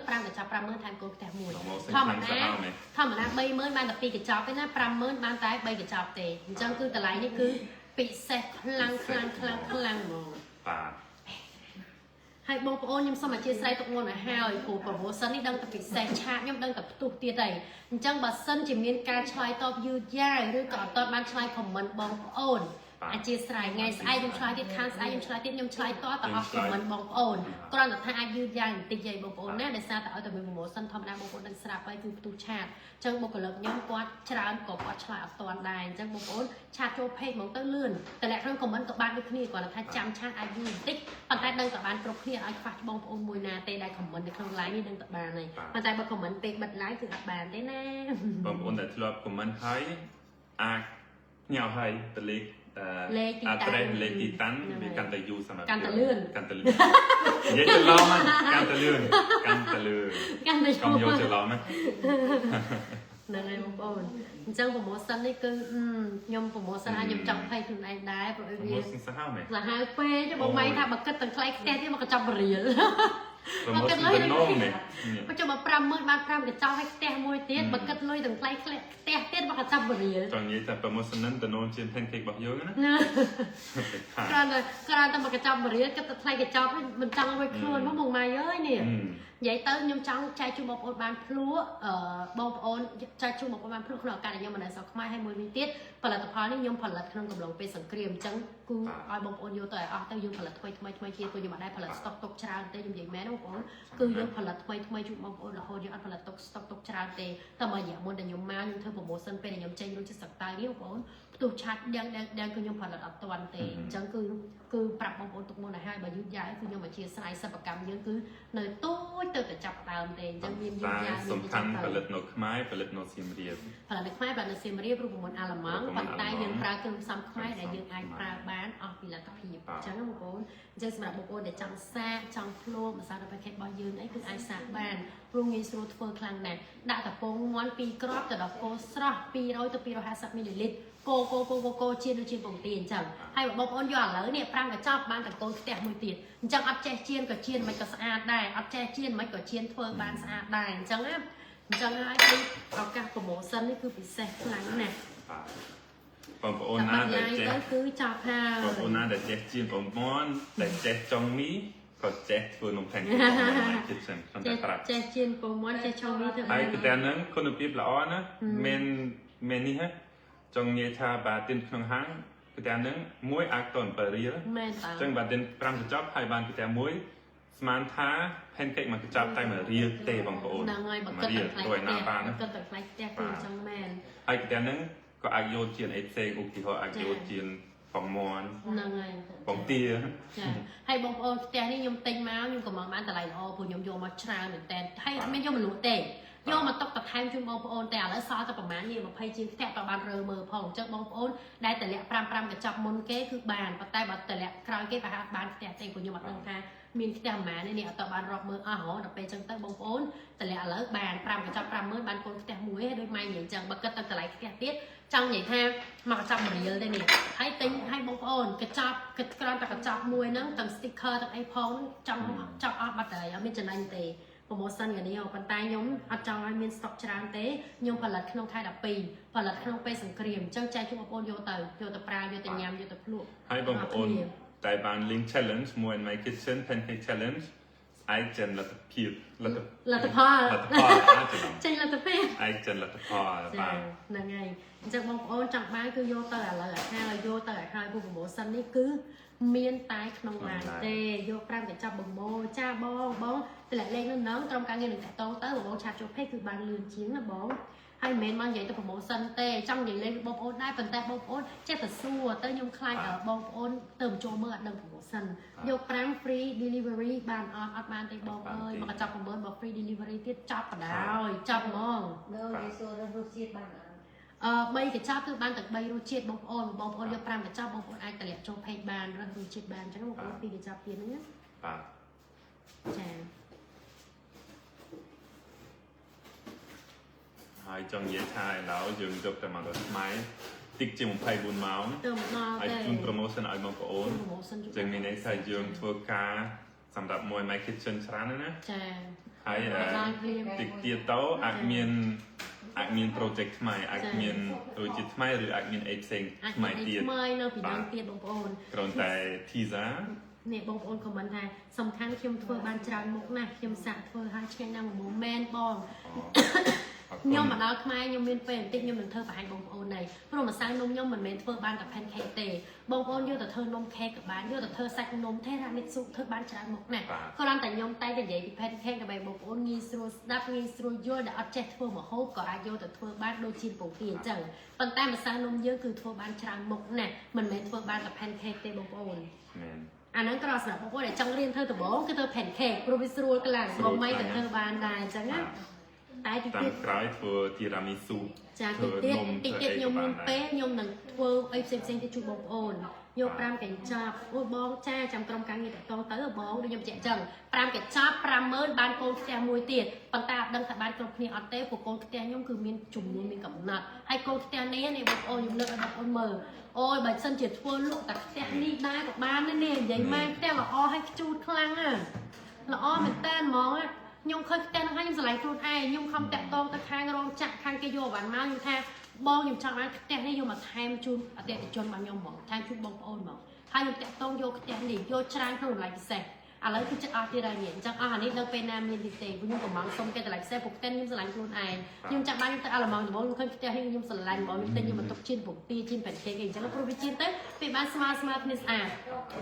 5កញ្ចប់50000ថែមកូនផ្ទះមួយ មកសិន ធម្ម ខាង តា សាហាវមែន ធម្មតា30000បានតែ2កញ្ចប់ទេណា50000បានតែ3កញ្ចប់ទេអញ្ចឹងគឺតម្លៃនេះគឺពិសេសខ្លាំងខ្លាំងខ្លាំងខ្លាំងហ្មង បាទ ហើយបងប្អូនខ្ញុំសូមអធិស្ឋានទុកមុនឲ្យហើយព្រោះ promotion នេះដឹងតែពិសេសឆាកខ្ញុំដឹងតែផ្ទុះទៀតហើយអញ្ចឹងបើសិនជាមានការឆ្លើយតបយឺតយ៉ាវឬក៏អត់ទាន់បានឆ្លើយ comment បងប្អូន បាទ អធិស្ឋានថ្ងៃស្អែកខ្ញុំឆ្លើយទៀតខានស្អែកខ្ញុំឆ្លើយទៀតខ្ញុំឆ្លើយតតអស់ comment បងប្អូនគ្រាន់តែថាអាចយឺតយ៉ាវបន្តិចយាយបងប្អូនណាដោយសារតែឲ្យតែមាន promotion ធម្មតាបងប្អូនដឹងស្រាប់ហើយគឺផ្ទុះ chat អញ្ចឹងបុគ្គលិកខ្ញុំគាត់ច្រើនក៏គាត់ឆ្លើយអត់ទាន់ដែរអញ្ចឹងបងប្អូន chat ចូល page ហ្មងទៅលឿនតែអ្នកក្នុង comment ក៏បានដូចគ្នាគ្រាន់តែថាចាំ chat អាចយឺតបន្តិចប៉ុន្តែដឹងតែបានគ្រប់គ្នាឲ្យខ្វះបងប្អូនមួយណាទេដែល comment នៅក្នុង live នេះដឹងតែបានហើយប៉ុន្តែបើ comment ពេលបិទ live គឺអត់បានទេណា បងប្អូនដែលធ្លាប់ comment ហើយអាចញ៉ាំហើយតលេខ លេខទីតាំង address លេខទីតាំង ហ្នឹងហើយ វាកាន់តែយូរសម្រាប់ កាន់តែលឿន កាន់តែលឿននិយាយច្រឡំហ្នឹងកាន់តែលឿនកាន់តែលឿន កាន់តែ កុំយកច្រឡំណា ហ្នឹងហើយបងប្អូនអញ្ចឹង promotion នេះគឺខ្ញុំ promotion ឲ្យខ្ញុំចង់ភ័យខ្លួនឯងដែរព្រោះវា promotion សាហាវមែន សាហាវពេកបងម៉ៃថាបើគិតទាំងថ្លៃផ្ទះទៀតមកកញ្ចប់រៀល promotion តំណងនេះ បើចុះបើ50000បាន5កញ្ចប់ឲ្យផ្ទះមួយទៀតបើគិតលុយទាំងថ្លៃផ្ទះទៀតមកកញ្ចប់រៀល ចង់និយាយថា promotion ហ្នឹងតំណងជាង pancake របស់យើងណា ណាគ្រាន់តែមកកញ្ចប់រៀលគិតតែថ្លៃកញ្ចប់មិនចង់រួចខ្លួនមកបងម៉ៃអើយនេះ និយាយទៅខ្ញុំចង់ចែកជូនបងប្អូនបានភ្លក់អឺបងប្អូនចែកជូនបងប្អូនបានភ្លក់ក្នុងឱកាសដែលខ្ញុំមិននៅស្រុកខ្មែរហើយមួយវិញទៀតផលិតផលនេះខ្ញុំផលិតក្នុងកំឡុងពេលសង្គ្រាមអញ្ចឹងគឺឲ្យបងប្អូនយកទៅឲ្យអស់ទៅយើងផលិតថ្មីថ្មីថ្មីទៀតព្រោះខ្ញុំអត់ដែលផលិតស្តុកទុកច្រើនទេខ្ញុំនិយាយមែនណាបងប្អូនគឺយើងផលិតថ្មីថ្មីជូនបងប្អូនរហូតយើងអត់ផលិតទុកស្តុកទុកច្រើនទេតែមួយរយៈមុនដែលខ្ញុំមកខ្ញុំធ្វើ promotion ពេលដែលខ្ញុំចេញរសជាតិសឹកតើនេះបងប្អូនផ្ទុះ chat ដៀងដៀងដៀងគឺខ្ញុំផលិតអត់ទាន់ទេអញ្ចឹងគឺប្រាប់បងប្អូនទុកមុនឲ្យហើយបើយឺតយ៉ាវគឺខ្ញុំអធិស្ឋានសិប្បកម្មយើងគឺនៅទូចទៅតែចាប់ដើមទេអញ្ចឹងមានយឺត តែ យ៉ាវ សំខាន់ផលិតនៅខ្មែរផលិតនៅសៀមរាប ផលិតនៅខ្មែរផលិតនៅសៀមរាបរូបមន្តអាល្លឺម៉ង់ រូបមន្ត ប៉ុន្តែ អាល្លឺម៉ង់ យើងប្រើគ្រឿងផ្សំខ្មែរដែលយើងអាចប្រើបានអស់ពីលទ្ធភាព បាទ អញ្ចឹងណាបងប្អូនអញ្ចឹងសម្រាប់បងប្អូនដែលចង់សាកចង់ភ្លក់ម្សៅដល់ package របស់យើងអីគឺអាចសាកបានព្រោះងាយស្រួលធ្វើខ្លាំងណាស់ដាក់តពងមាន់2គ្រាប់ទៅដល់គោស្រស់200ទៅ250មីលីលីត្រគោគោគោគោគោជាដូចជាពងទាអញ្ចឹងហើយបើបងប្អូនយកឥឡូវនេះ5កញ្ចប់បានតកូនផ្ទះមួយទៀតអញ្ចឹងអត់ចេះចៀនក៏ចៀនមិនក៏ស្អាតដែរអត់ចេះចៀនមិនក៏ចៀនធ្វើបានស្អាតដែរអញ្ចឹងណាអញ្ចឹងហើយគឺឱកាស promotion នេះគឺពិសេសខ្លាំងណាស់ បាទបងប្អូនណា តែ ដែលចេះ បាត់ឡាយទៅគឺចប់ហើយ បងប្អូនណាដែលចេះជាងបងប្អូនដែលចេះចង់មីក៏ចេះធ្វើនំ pancake របស់ kitchen ខ្ញុំតែ ចេះ ប្រាប់ ចេះជៀនពងមាន់ចេះឆុងនេះធ្វើ ហើយ បាន គឺតែហ្នឹងគុណភាពល្អណាមិនមែននេះហ៎ចង់និយាយថាបើទិញក្នុងហាងគឺតែហ្នឹងមួយអាចត7រៀល មែនតើ អញ្ចឹងបើទិញ5កញ្ចប់ហើយបានគឺតែមួយស្មានថា pancake មួយកញ្ចប់តែ1រៀលទេបងប្អូន ហ្នឹងហើយបើគិត មួយរៀ តែថ្លៃ លទៅឯ ផ្ទះ ណាបានណា គិតតែថ្លៃផ្ទះគឺអញ្ចឹងមែន ហើយគឺតែហ្នឹងក៏អាចយកជាអីផ្សេងឧទាហរណ៍អាចយកជាពងមាន់ ហ្នឹងហើយ ពងទា ចាហើយបងប្អូនផ្ទះនេះខ្ញុំទិញមកខ្ញុំក៏មកបានតម្លៃល្អព្រោះខ្ញុំយកមកច្រើនមែនតើហើយអត់មានយកមកលក់ទេយកមកទុកបន្ថែមជូនបងប្អូនតែឥឡូវសល់តែប្រហែលនេះ20ជាងផ្ទះក៏បានរើមើលផងអញ្ចឹងបងប្អូនដែលតម្លាក់5 5កញ្ចប់មុនគេគឺបានប៉ុន្តែបើតម្លាក់ក្រោយគេប្រហែលបានផ្ទះទេព្រោះខ្ញុំអត់ដឹងថាមានផ្ទះប្រហែលនេះអត់តបានរាប់មើលអស់ហ៎ដល់ពេលអញ្ចឹងទៅបងប្អូនតម្លាក់ឥឡូវបាន5កញ្ចប់50000បានកូនផ្ទះមួយហើយដូចម៉ែនិយាយអញ្ចឹងបើគិតទៅតម្លៃផ្ទះទៀតចង់និយាយថាមកកញ្ចប់1រៀលទេនេះហើយទិញឲ្យបងប្អូនកញ្ចប់គិតគ្រាន់តែកញ្ចប់មួយហ្នឹងទាំង sticker ទាំងអីផងចង់ចប់អស់បាត់ហើយអត់មានចំណេញទេ promotion កានេះប៉ុន្តែខ្ញុំអត់ចង់ឲ្យមាន stock ច្រើនទេខ្ញុំផលិតក្នុងខែ12ផលិតក្នុងពេលសង្គ្រាមអញ្ចឹងចែកជូនបងប្អូនយកទៅយកទៅប្រើយកទៅញ៉ាំយកទៅភ្លក់ ហើយបងប្អូនតែបាន link challenge មួយ in my kitchen pancake challenge ស្អែកចិនលទ្ធភាពលទ្ធ លទ្ធផល លទ្ធផលអាចច្រឡំ ចេញលទ្ធភាព ឯកចិនលទ្ធផល ចា បាទ ហ្នឹងហើយអញ្ចឹងបងប្អូនចង់បានគឺយកទៅឥឡូវឲ្យហើយយកទៅឲ្យហើយព្រោះ promotion នេះគឺមានតែក្នុង live ទេយក5កញ្ចប់បម៉ូចាបងបងតម្លាក់លេខនៅហ្នឹងក្រុមការងារនឹងតាក់ទងទៅបង chat ចូល page គឺបានលឿនជាងណាបងហើយមិនមែនមកនិយាយទៅ promotion ទេចង់និយាយលេងបងប្អូនដែរប៉ុន្តែបងប្អូនចេះតែសួរទៅខ្ញុំខ្លាចដល់បងប្អូនទៅបញ្ចូលមើលអត់ដឹង promotion យក5 free delivery បានអត់អត់បានទេបងអើយមកកញ្ចប់9បើ free delivery ទៀតចប់បណ្ដោយចប់ហ្មង ដូចគេសួររសជាតិបានអត់ អឺ3កញ្ចប់គឺបានទាំង3រសជាតិបងប្អូនបងប្អូនយក5កញ្ចប់បងប្អូនអាចតម្លាក់ចូល page បានរើសរសជាតិបានអញ្ចឹងបងប្អូន2កញ្ចប់ទៀតហ្នឹងណា បាទ ចា ហើយចង់និយាយថាឥឡូវយើងយកតែមកដល់ខ្មែរតិចជាង24ម៉ោង ទៅមកដល់ ហើយ ទេ ជូន promotion ឲ្យបងប្អូន promotion ចឹងមានន័យថាយើងធ្វើការសម្រាប់មួយ my kitchen ច្រើនណាស់ណា ចា ហើយអឺ បានភ្លាម តិចទៀតទៅអាចមានអាចមាន project ថ្មីអាចមានដូចជាថ្មីឬអាចមានអីផ្សេង អាច ថ្មីទៀត ថ្មីនៅពីដើមទៀតបងប្អូន គ្រាន់តែ teaser នេះបងប្អូន comment ថាសំខាន់ខ្ញុំធ្វើបានច្រើនមុខណាស់ខ្ញុំសាកធ្វើឲ្យឆ្ងាញ់ណាស់មួយមែនបង ខ្ញុំមកដល់ខ្មែរខ្ញុំមានពេលបន្តិចខ្ញុំនឹងធ្វើបង្ហាញបងប្អូនដែរព្រោះម្សៅនំខ្ញុំមិនមែនធ្វើបានតែ pancake ទេបងប្អូនយកទៅធ្វើនំ cake ក៏បានយកទៅធ្វើសាច់នំ tiramisu ធ្វើបានច្រើនមុខណាស់គ្រាន់តែខ្ញុំតែនិយាយពី pancake ដើម្បីបងប្អូនងាយស្រួលស្ដាប់ងាយស្រួលយល់ដែលអត់ចេះធ្វើម្ហូបក៏អាចយកទៅធ្វើបានដូចជាពងទាអញ្ចឹងប៉ុន្តែម្សៅនំយើងគឺធ្វើបានច្រើនមុខណាស់មិនមែនធ្វើបានតែ pancake ទេបងប្អូន មែន អាហ្នឹងក្រសម្រាប់បងប្អូនដែលចង់រៀនធ្វើដំបូងគឺធ្វើ pancake ព្រោះវាស្រួលខ្លាំងបងម៉ៃក៏ធ្វើបានដែរអញ្ចឹងណាតែទី តាម ទៀត ក្រោយធ្វើ tiramisu ចាតិចទៀតតិចទៀតខ្ញុំមានពេលខ្ញុំនឹងធ្វើអីផ្សេងផ្សេងទៀតជួយបងប្អូនយក5កញ្ចប់អូយបងចាចាំក្រុមការងារតតងទៅបងដូចខ្ញុំបញ្ជាក់អញ្ចឹង5កញ្ចប់50000បានកូនផ្ទះមួយទៀតប៉ុន្តែអត់ដឹងថាបានគ្រប់គ្នាអត់ទេព្រោះកូនផ្ទះខ្ញុំគឺមានចំនួនមានកំណត់ហើយកូនផ្ទះនេះនេះបងប្អូនខ្ញុំលើកឲ្យបងប្អូនមើលអូយបើសិនជាធ្វើលក់តែផ្ទះនេះដែរក៏បានដែរនេះនិយាយមកផ្ទះល្អហើយខ្ជូតខ្លាំងណាល្អមែនតើហ្មងខ្ញុំឃើញផ្ទះហ្នឹងហើយខ្ញុំស្រឡាញ់ខ្លួនឯងខ្ញុំខំតាក់តងទៅខាងរោងចក្រខាងគេយកអីវ៉ាន់មកខ្ញុំថាបងខ្ញុំចង់បានផ្ទះនេះយកមកថែមជូនអតិថិជនរបស់ខ្ញុំហ្មងថែមជូនបងប្អូនហ្មងហើយខ្ញុំតាក់ទងយកផ្ទះនេះយកច្រើនក្នុងតម្លៃពិសេសឥឡូវគឺចិត្តអស់ទៀតហើយនេះអញ្ចឹងអស់អានេះដល់ពេលណាមានទីទេខ្ញុំកំងសុំគេតម្លៃពិសេសព្រោះផ្ទះខ្ញុំស្រឡាញ់ខ្លួនឯងខ្ញុំចាប់បានខ្ញុំទៅអាឡម៉ង់ដំបូងខ្ញុំឃើញផ្ទះនេះខ្ញុំស្រឡាញ់ហ្មងខ្ញុំទិញខ្ញុំមកទុកជៀនពងទាជៀន pancake អីអញ្ចឹងព្រោះវាជៀនទៅពេលបានស្មើស្មើគ្នាស្អាត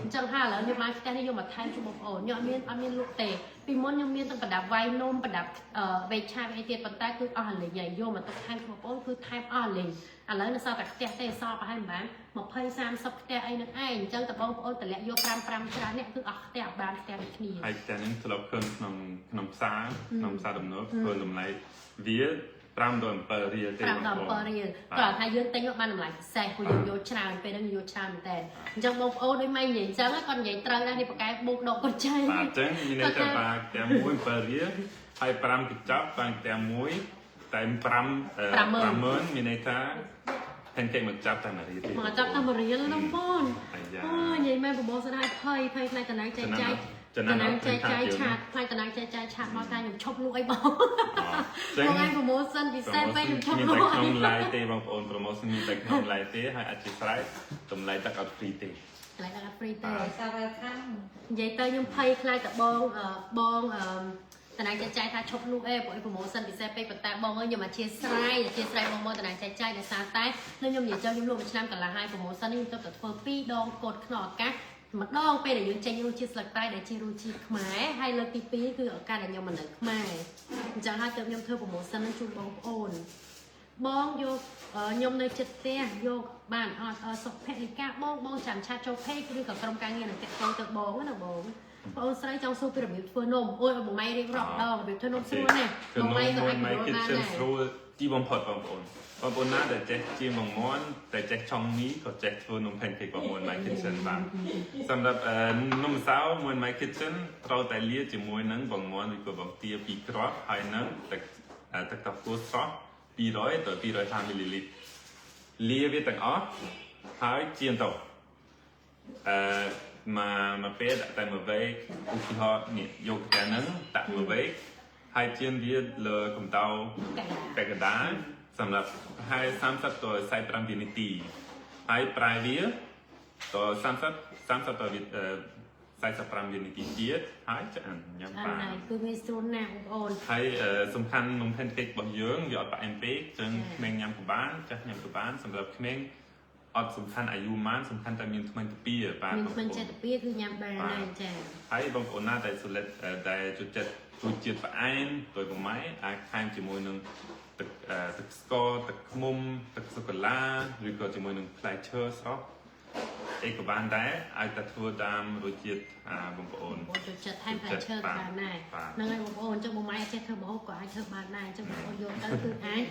អញ្ចឹងហើយឥឡូវខ្ញុំបានផ្ទះនេះយកមកថែមជូនបងប្អូនខ្ញុំអត់មានលក់ទេពីមុនខ្ញុំមានទាំងប្រដាប់វាយនំប្រដាប់វែកឆាបអីទៀតប៉ុន្តែគឺអស់រលីងហើយយកមកទុកថែមជូនបងប្អូនគឺថែមអស់រលីងឥឡូវនៅសល់តែផ្ទះទេសល់ប្រហែលប្រហែល20 30ផ្ទះអីនឹងឯងអញ្ចឹងតបងប្អូនតម្លាក់យក5 5ច្រើនអ្នកគឺអស់ផ្ទះបានផ្ទះដូចគ្នា ហើយផ្ទះហ្នឹងធ្លាប់ឃើញក្នុងក្នុងផ្សារក្នុងផ្សារទំនើបឃើញតម្លៃវា5ដល់7រៀលទេ 5ដល់7រៀលគ្រាន់ថាយើងទិញមកបានតម្លៃពិសេសព្រោះយើងយកច្រើនពេលហ្នឹងយកច្រើនមែនតើអញ្ចឹងបងប្អូនដូចម៉ែនិយាយអញ្ចឹងគាត់និយាយត្រូវដែរនេះប៉កែបូកដកគាត់ចេញ បាទអញ្ចឹងមានន័យថាបាទផ្ទះមួយ7រៀលហើយ5កញ្ចប់បានផ្ទះមួយតែ5 50000មានន័យថា pancake មកចាប់តែមួយរៀលទេ មកចាប់តែមួយរៀលហ្នឹងបង អាយ៉ា អូយនិយាយមែនប្រម៉ូសិនឲ្យភ័យភ័យផ្នែកតំណាងចែកចាយ ចំណាំ តំណាងចែកចាយ ចំណាំ ឆាតផ្នែកតំណាងចែកចាយឆាតមកថាខ្ញុំឈប់លក់អីបង ចឹង បងឯង promotion ពិសេសពេកខ្ញុំឈប់ មាន លក់ តែក្នុង live ទេបងប្អូន promotion មានតែក្នុង live ទេហើយអធិស្ឋានតម្លៃទឹកអត់ free ទេ កន្លែងដាក់ free ទេ សារ welcome និយាយទៅខ្ញុំភ័យខ្លាចតែបងអឺបងអឺតំណាងចែកចាយថាឈប់លក់អេព្រោះអី promotion ពិសេសពេកប៉ុន្តែបងអើយខ្ញុំអធិស្ឋានអធិស្ឋានបងមកតំណាងចែកចាយដោយសារតែនៅខ្ញុំនិយាយចង់ខ្ញុំលក់មួយឆ្នាំកន្លះហើយ promotion នេះខ្ញុំទៅតែធ្វើ2ដងកត់ក្នុងឱកាសម្ដងពេលដែលយើងចេញរសជាតិស្លឹកតៃដែលជារសជាតិខ្មែរហើយលើកទី2គឺឱកាសដែលខ្ញុំមកនៅខ្មែរអញ្ចឹងហើយទើបខ្ញុំធ្វើ promotion នឹងជូនបងប្អូន បងយកខ្ញុំនៅចិត្តផ្ទះយកបានអត់សុភរិកាបងបងចាំ chat ចូល page ឬក៏ក្រុមការងារនឹងតាក់ទងទៅបងណាបងបងស្រីចង់សួរពីរបៀបធ្វើនំអូយបងម៉ៃរៀបរាប់ដងរបៀបធ្វើនំស្រួលណាស់បងម៉ៃក៏អាច My យល់បាន Kitchen ដែរ ស្រួលទីបំផុតបងប្អូនបងប្អូនណាដែលចេះជាងមន់តែចេះឆុងមីក៏ចេះធ្វើនំ pancake របស់មួយ My Kitchen បានសម្រាប់នំម្សៅមួយ My Kitchen ត្រូវតែលាជាមួយនឹងបងមន់ឬក៏បងទាពីរគ្រាប់ហើយនឹងទឹកទឹកតកូស្រស់200ទៅ250មីលីលីត្រលាវាទាំងអស់ហើយចៀនទៅអឺមកមកពេលដាក់តែមួយវែកឧទាហរណ៍នេះយកតែហ្នឹងដាក់មួយវែកហើយចៀនវាលើកំតៅ កែ តែកណ្ដាលសម្រាប់ប្រហែល30ទៅ45វិនាទីហើយប្រែវាទៅ30 30ទៅ45វិនាទីទៀតហើយឆ្អិនញ៉ាំ អា បាន ណៃគឺងាយស្រួលណាស់បងប្អូន ហើយសំខាន់នំ pancake របស់យើងវាអត់ផ្អែមពេកចឹងក្មេងញ៉ាំក៏បានចាស់ញ៉ាំក៏បានសម្រាប់ក្មេងអត់សំខាន់អាយុប៉ុន្មានសំខាន់តែមានធ្មេញតាពីបាទ មាន បងប្អូន ធ្មេញចេះតាពីគឺញ៉ាំបានដែរចា ហើយបងប្អូនណាដែលសុលិតដែលចូលចិត្តរសជាតិផ្អែមដោយប្រម៉ែអាចថែមជាមួយនឹងទឹកទឹកស្ករទឹកឃ្មុំទឹកសូកូឡាឬក៏ជាមួយនឹងផ្លែឈើស្រស់អីក៏បានដែរឲ្យតែធ្វើតាមរសជាតិបងប្អូន បងប្អូនចូលចិត្តថែមផ្លែឈើក៏បានដែរហ្នឹងហើយបងប្អូនអញ្ចឹងបងម៉ែចេះធ្វើម្ហូបក៏អាចធ្វើបានដែរអញ្ចឹងបងប្អូនយកទៅគឺអាច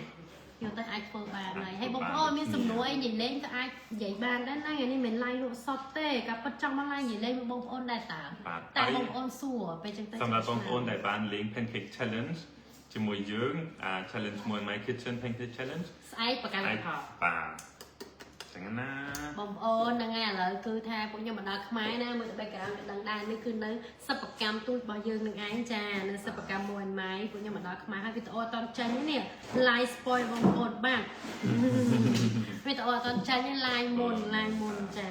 យកទៅអាចធ្វើបានហើយហើយបងប្អូនមានសំណួរអីនិយាយលេងក៏អាចនិយាយបានដែរណាថ្ងៃនេះមិនមែន live លក់សុទ្ធទេក៏ពិតចង់មក live និយាយលេងមួយបងប្អូនដែរតើ បាទ តែបងប្អូនសួរពេលចឹងទៅ សម្រាប់បងប្អូនដែលបានលេង Pancake Challenge ជាមួយយើងអា challenge មួយ My Kitchen Pancake Challenge ស្អែកប្រកាន់ អាច ផល បាទចឹងណា បងប្អូនហ្នឹងហើយឥឡូវគឺថាពួកខ្ញុំមកដល់ខ្មែរណាមើលទៅ background ក៏ដឹងដែរនេះគឺនៅសិប្បកម្មទូចរបស់យើងនឹងឯងចានៅសិប្បកម្មមួយម៉ៃពួកខ្ញុំមកដល់ខ្មែរហើយវីដេអូអត់តន់ចេញនេះ live spoil បងប្អូនបាទវីដេអូអត់តន់ចេញទេ live មុន live មុនចា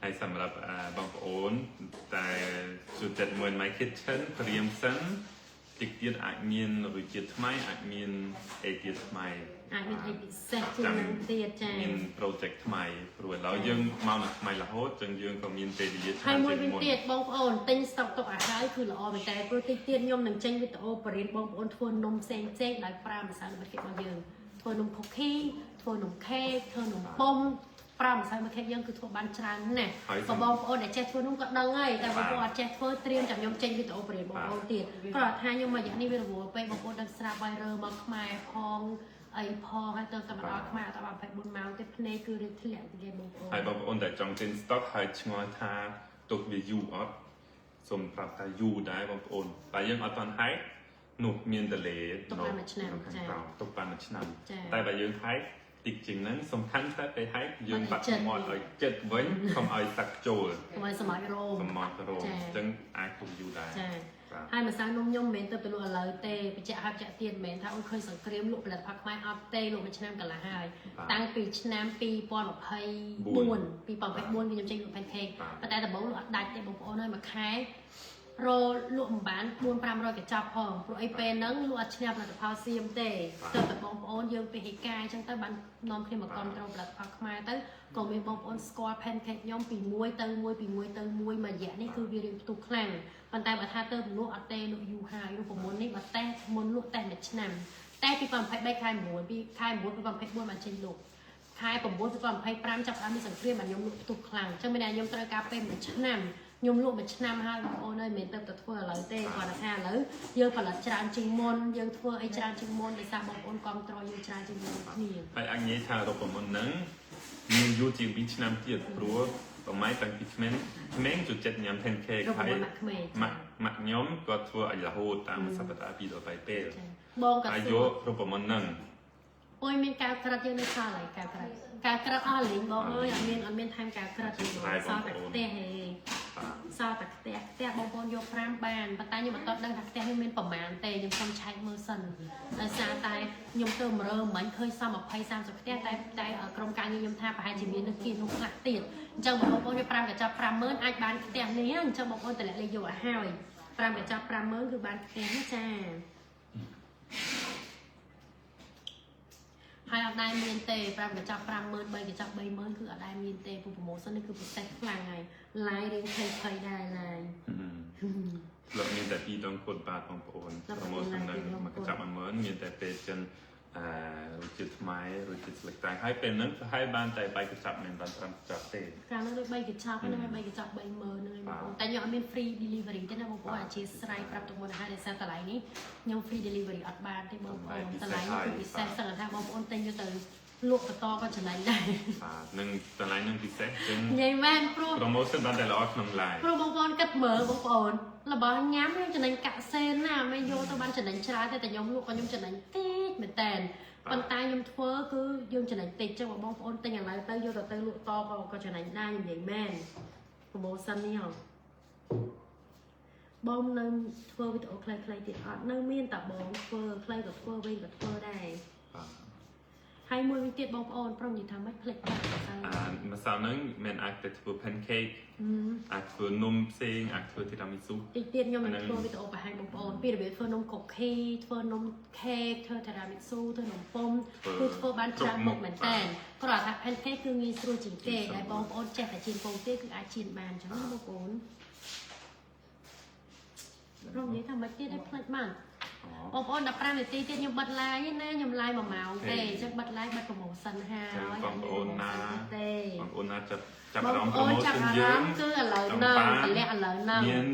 ហើយសម្រាប់បងប្អូនតែចូលចិត្តមួយ My Kitchen ព្រៀមសិន តិចទៀតអាចមានរសជាតិថ្មីអាចមានអីទៀតថ្មី អាចមានអីពិសេសជាងនឹងទៀតចា មាន project ថ្មីព្រោះឥឡូវយើងមកនៅថ្មីរហូតចឹងយើងក៏មានពេលវេលា ហើយ ច្រើនជាងមុន មួយវិញទៀតបងប្អូនទិញស្តុកទុកឲ្យហើយគឺល្អមែនតើព្រោះតិចទៀតខ្ញុំនឹងចេញវីដេអូបរិញ្ញាបងប្អូនធ្វើនំផ្សេងផ្សេងដោយប្រើម្សៅល្បិតខេករបស់យើងធ្វើនំ cookie ធ្វើនំខេកធ្វើនំពុំប្រើម្សៅល្បិតខេកយើងគឺធ្វើបានច្រើនណាស់ ហើយ ក៏បងប្អូនដែលចេះធ្វើនំក៏ដឹងហើយតែបងប្អូនអត់ចេះធ្វើត្រៀមចាំខ្ញុំចេញវីដេអូបរិញ្ញាបងប្អូនទៀតគ្រាន់តែថាខ្ញុំមករយៈនេះវារវល់ពេកបងប្អូនដឹងស្រាប់ហើយរើមកខ្មែរផងអីផងហើយទៅតែមកដល់ខ្មែរអត់បាន24ម៉ោងទេភ្នែកគឺរៀបធ្លាក់ទេបងប្អូន ហើយបងប្អូនដែលចង់ទិញ stock ហើយឆ្ងល់ថាទុកវាយូរអត់សូមប្រាប់ថាយូរដែរបងប្អូនតែយើងអត់ទាន់ហែកនោះមានតលេ ទុកបានមួយឆ្នាំ នៅខាង ចា ក្រោមទុកបានមួយឆ្នាំ ចា តែបើយើងហែកតិចជាងហ្នឹងសំខាន់តែពេលហែកយើងបា បាត់ឲ្យចិត្ត ត់មាត់ឲ្យចិត្តវិញកុំឲ្យសាក់ចូល កុំឲ្យសម័យរោម សម្មាត់រោម ចា អញ្ចឹងអាចទុកយូរដែរ ចា បាទ ហើយម្សៅនំខ្ញុំមិនមែនទៅទៅលក់ឥឡូវទេបញ្ជាក់ហើយបញ្ជាក់ទៀតមិនមែនថាអូនឃើញសង្គ្រាមលក់ផលិតផលខ្មែរអត់ទេលក់មួយឆ្នាំកន្លះហើយ បាទ តាំងពីឆ្នាំ2024 2024គឺខ្ញុំចេញលក់ pancake បាទ ប៉ុន្តែដំបូងលក់អត់ដាច់ទេបងប្អូនហើយមួយខែរលក់មិនបាន4 500កញ្ចប់ផងព្រោះអីពេលហ្នឹងលក់អត់ឈ្នះផលិតផលសៀមទេទៅតែបងប្អូនយើងពីហេកាយអញ្ចឹងទៅបាននាំគ្នាមកគ្រប់គ្រងផលិតផលខ្មែរទៅក៏មានបងប្អូនស្គាល់ pancake ខ្ញុំពីមួយទៅមួយពីមួយទៅមួយមួយរយៈនេះគឺវារៀងផ្ទុះខ្លាំងប៉ុន្តែបើថាទៅលក់អត់ទេលក់យូរហើយរូបមន្តនេះបើតេស្តមុនលក់តេស្តមួយឆ្នាំតែ2023ខែ9ពីខែ9 2024បានចេញលក់ ខែ9 2025ចាប់ផ្ដើមមានសង្គ្រាមបានខ្ញុំលក់ផ្ទុះខ្លាំងអញ្ចឹងមានន័យខ្ញុំត្រូវការពេលមួយឆ្នាំខ្ញុំលក់មួយឆ្នាំហើយបងប្អូនអើយមិនមែនទៅតែធ្វើឥឡូវទេគ្រាន់តែថាឥឡូវយើងផលិតច្រើនជាងមុនយើងធ្វើអីច្រើនជាងមុនដោយសារបងប្អូនគ្រប់គ្រងយើងច្រើនជាងមុនគ្នា ហើយអញនិយាយថារូបមន្តហ្នឹងមានយូរជាង2ឆ្នាំទៀតព្រោះប្រហែលតាំងពីក្មេងក្មេងចូលចិត្តញ៉ាំ pancake រូប ហើយ មន្តម៉ាក់ក្មេង ម៉ាក់ម៉ាក់ខ្ញុំក៏ធ្វើឲ្យរហូតតាមសប្តាហ៍2ដល់3ពេល ចាបងក៏ ហើយ សួរ យករូបមន្តហ្នឹង អូយមានកែវក្រិតយើងនៅសល់ហើយកែវក្រិតកែវក្រិតអស់លេងបងអើយអត់មានអត់មានថែមកែវក្រិតទេបងសល់តែផ្ទះហេ បាទ សល់តែផ្ទះផ្ទះបងប្អូនយក5បានប៉ុន្តែខ្ញុំមិនតដឹងថាផ្ទះខ្ញុំមានប្រមាណទេខ្ញុំសុំឆែកមើលសិនដោយសារតែខ្ញុំទៅមរើមិញឃើញសម20 30ផ្ទះតែតែក្រុមការងារខ្ញុំថាប្រហែលជាមាននៅគៀននោះខ្លះទៀតអញ្ចឹងបងប្អូនយក5កញ្ចប់50000អាចបានផ្ទះនេះអញ្ចឹងបងប្អូនតម្លាក់លេខយកឲ្យហើយ5កញ្ចប់50000គឺបានផ្ទះណាចាហើយអត់ដែលមានទេ5កញ្ចប់50000 3កញ្ចប់30000គឺអត់ដែលមានទេព្រោះ promotion នេះគឺពិសេសខ្លាំងហើយឡាយរៀងភ័យភ័យដែរឡាយ ធ្លាប់មានតែពីរដងគត់បាទបងប្អូន ធ្លាប់មាន promotion តែ ហ្នឹង ពីរដងគត់ មកកញ្ចប់10000មានតែពេលចិនអឺរសជាតិខ្មែររសជាតិស្លឹកតើយហើយពេលហ្នឹងប្រហែលបានតែបែកកញ្ចប់មិនបាន5កញ្ចប់ទេ កាលនោះដូច3កញ្ចប់ហ្នឹងហើយ3កញ្ចប់30000ហ្នឹងហើយបងប្អូនតែខ្ញុំអត់មាន free delivery ទេណាបងប្អូនអធិស្ឋានប្រាប់ទុកមុនឲ្យដោយសារតម្លៃនេះខ្ញុំ free delivery អត់បានទេបងប្អូនតម្លៃនេះគឺពិសេសសឹងថាបងប្អូនទិញយកទៅលក់បន្តក៏ចំណេញដែរ បាទនឹងតម្លៃនឹងពិសេសចឹង និយាយមែនព្រោះ promotion បានតែល្អក្នុង live ព្រោះបងប្អូនគិតមើលបងប្អូនរបស់ញ៉ាំខ្ញុំចំណេញកាក់សេនណាមិនយកទៅបានចំណេញច្រើនទេតែខ្ញុំលក់ក៏ខ្ញុំចំណេញតិចមែនតើប៉ុន្តែខ្ញុំធ្វើគឺយើងចំណេញតិចចឹងបើបងប្អូនទិញឥឡូវទៅយកទៅទៅលក់តក៏ចំណេញដែរខ្ញុំនិយាយមែន promotion នេះហ៎បងនៅធ្វើវីដេអូខ្លីៗទៀតអត់នៅមានតាបងធ្វើខ្លីក៏ធ្វើវែងក៏ធ្វើដែរ បាទ ហើយមួយវិញទៀតបងប្អូនប្រុងនិយាយថាម៉េចភ្លេចបាត់ទៅ អាម្សៅហ្នឹងមិនអាចតែធ្វើ pancake អាចធ្វើនំផ្សេងអាចធ្វើ tiramisu តិចទៀតខ្ញុំនឹងធ្វើវីដេអូបង្ហាញបងប្អូនពីរបៀបធ្វើនំកូខីធ្វើនំខេកធ្វើ tiramisu ធ្វើនំពុំគឺធ្វើបានច្រើនមុខមែនតើគ្រាន់តែថា pancake គឺងាយស្រួលជាងគេដែលបងប្អូនចេះតែចៀនពងទេគឺអាចចៀនបានអញ្ចឹងណាបងប្អូនប្រុងនិយាយថាមិនទៀតឲ្យភ្លេចបាន អូ បងប្អូន15នាទីទៀតខ្ញុំបិទ live ណាខ្ញុំ live 1ម៉ោងទេអញ្ចឹងបិទ live បិទ promotion ហើយ ចឹងបងប្អូនណា ទេ បងប្អូនណាចាប់ចាប់ ប អារម្មណ៍ ងប្អូនចាប់ promotion អារ យើង ម្មណ៍គឺឥឡូវហ្នឹងតម្លាក់ឥឡូវហ្នឹង មាន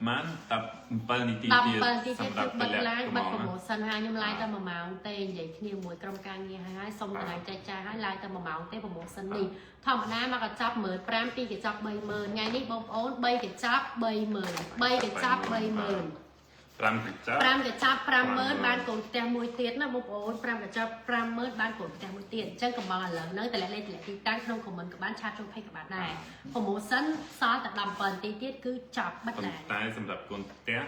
បានតែ7នាទីទៀត 17នាទីទៀត សម្រាប់ គឺបិទ live បិទ កំង promotion ហើយខ្ញុំ live តែ1ម៉ោងទេនិយាយគ្នាមួយក្រុមការងារហើយសុំតំណាងចែកចាយហើយ live តែ1ម៉ោងទេ promotion នេះធម្មតាមកកញ្ចប់15000ពីរកញ្ចប់30000ថ្ងៃនេះបងប្អូន3កញ្ចប់30000 3កញ្ចប់30000 5កញ្ចប់ 5កញ្ចប់50000បានកូនផ្ទះមួយទៀតណាបងប្អូន5កញ្ចប់50000បានកូនផ្ទះមួយទៀតអញ្ចឹងកំងឥឡូវហ្នឹងតម្លាក់លេខតម្លាក់ទីតាំងក្នុង comment ក៏បានឆាតចូល page ក៏បានដែរ promotion សល់តែ17នាទីទៀតគឺចប់បិទ ប៉ុ ដែរ ន្តែសម្រាប់កូនផ្ទះ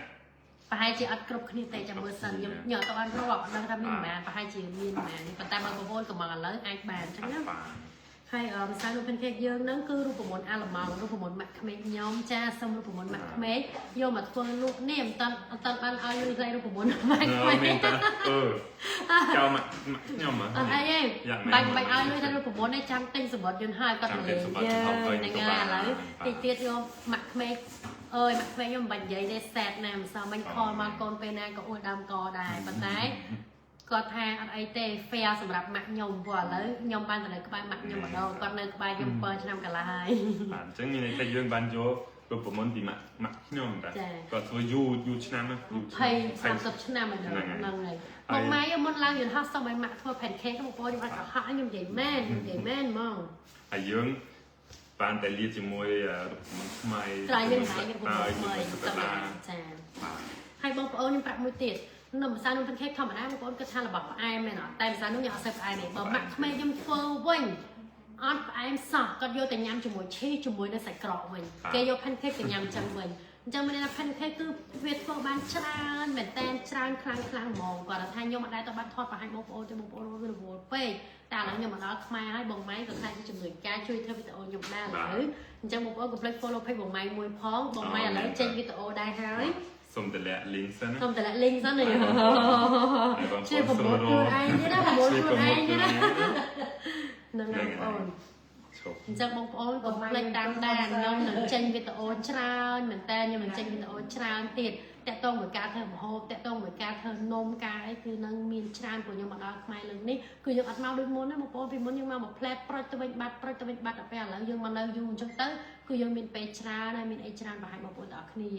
ប្រហែលជាអត់គ្រប់គ្នាទេចាំមើលសិនខ្ញុំញ៉ាំអត់បានរាប់អត់ដឹងថាមានប៉ុន្មានប្រហែលជាមានប៉ុន្មានប៉ុន្តែបើបងប្អូនកំងឥឡូវអាចបានអញ្ចឹងណា បាទ ហើយអម្សៅនំ pancake យើងហ្នឹងគឺរូបមន្តអាល្លឺម៉ង់រូបមន្តម៉ាក់ក្មេកខ្ញុំចាសុំរូបមន្តម៉ាក់ក្មេកយកមកធ្វើលក់នេះមិនតាន់អត់តាន់បានឲ្យលុយថ្លៃរូបមន្តម៉ាក់ក្មេក មានតាអឺចៅម៉ាក់ខ្ញុំហ៎ អត់អីទេ យ៉ាង បាច់បាច់ឲ្យលុយថារូបមន្តនេះចាំទិញសម្បត្តិយន្តហើយគាត់ ចាំ មកលេង ទិញសម្បត្តិយន្តហោះវិញ ហ្នឹង ក៏បាន ហើយឥឡូវតិចទៀតយកម៉ាក់ក្មេកអើយម៉ាក់ក្មេកខ្ញុំមិនបាច់និយាយទេសែតណាស់មិនសមមិញខលមកកូនពេលណាក៏អួតដើមកដែរប៉ុន្តែគាត់ថាអត់អីទេ fair សម្រាប់ម៉ាក់ខ្ញុំព្រោះឥឡូវខ្ញុំបានទៅនៅក្បែរម៉ាក់ខ្ញុំម្ដងគាត់នៅក្បែរខ្ញុំ7ឆ្នាំកន្លះហើយ បាទអញ្ចឹងមានន័យថាយើងបានយករូបមន្តពីម៉ាក់ម៉ាក់ខ្ញុំតា ចា៎ គាត់ធ្វើយូរយូរឆ្នាំណាយូរ 20 30ឆ្នាំហើយ ហ្នឹងហើយ ហ្នឹងហើយ ហើយ មកម៉ែយកមុនឡើងយន្តហោះសុំឲ្យម៉ាក់ធ្វើ pancake បងប្អូនខ្ញុំអត់កុហកខ្ញុំនិយាយមែនខ្ញុំនិយាយមែនហ្មង ហើយយើងបានតែលាជាមួយរូបមន្តថ្មី ត្រៃយើងហើយយើង តើ ប្រមូល ជាមួយ ថ្មី តា ចា បាទ ហើយបងប្អូនខ្ញុំប្រាប់មួយទៀតនំម្សៅនំ pancake ធម្មតាបងប្អូនគិតថារបស់ផ្អែមមែនអត់តែម្សៅនោះខ្ញុំអត់សូវផ្អែមទេបើម៉ាក់ក្មេកខ្ញុំធ្វើវិញអត់ផ្អែមសោះគាត់យកតែញ៉ាំជាមួយឈីសជាមួយនឹងសាច់ក្រកវិញគេយក pancake ទៅញ៉ាំចឹងវិញអញ្ចឹងមានន័យថា pancake គឺវាធ្វើបានច្រើនមែនតែនច្រើនខ្លាំងខ្លាំងហ្មងគាត់ថាខ្ញុំអត់ដែរទៅបានថតបង្ហាញបងប្អូនទេបងប្អូនវារវល់ពេកតែឥឡូវខ្ញុំមកដល់ខ្មែរហើយបងម៉ៃក៏ខ្លាចជាជំនួយការជួយធ្វើវីដេអូខ្ញុំដែរឥឡូវអញ្ចឹងបងប្អូនកុំភ្លេច follow page បងម៉ៃមួយផងបងម៉ៃឥឡូវចេញវីដេអូដែរហើយ សូមតម្លាក់ link សិនណា សូមតម្លាក់ link សិនណា ហើយបងប្អូន ជួយ promote ខ្លួនឯងទៀតណា promote ខ្លួនឯងទៀតណាហ្នឹងហើយបងប្អូន ឈប់ អញ្ចឹងបងប្អូនកុំភ្លេចតាមដានខ្ញុំនឹងចេញវីដេអូច្រើនមែនតើខ្ញុំនឹងចេញវីដេអូច្រើនទៀតតាក់ទងមួយការធ្វើម្ហូបតាក់ទងមួយការធ្វើនំការអីគឺនឹងមានច្រើនព្រោះខ្ញុំមកដល់ខ្មែរលើកនេះគឺយើងអត់មកដូចមុនណាបងប្អូនពីមុនយើងមកមួយផ្លែតប្រុចទៅវិញបាត់ប្រុចទៅវិញបាត់ដល់ពេលឥឡូវយើងមកនៅយូរអញ្ចឹងទៅគឺយើងមានពេលច្រើនហើយមានអីច្រើនបង្ហាញបងប្អូនទាំងអស់គ្នា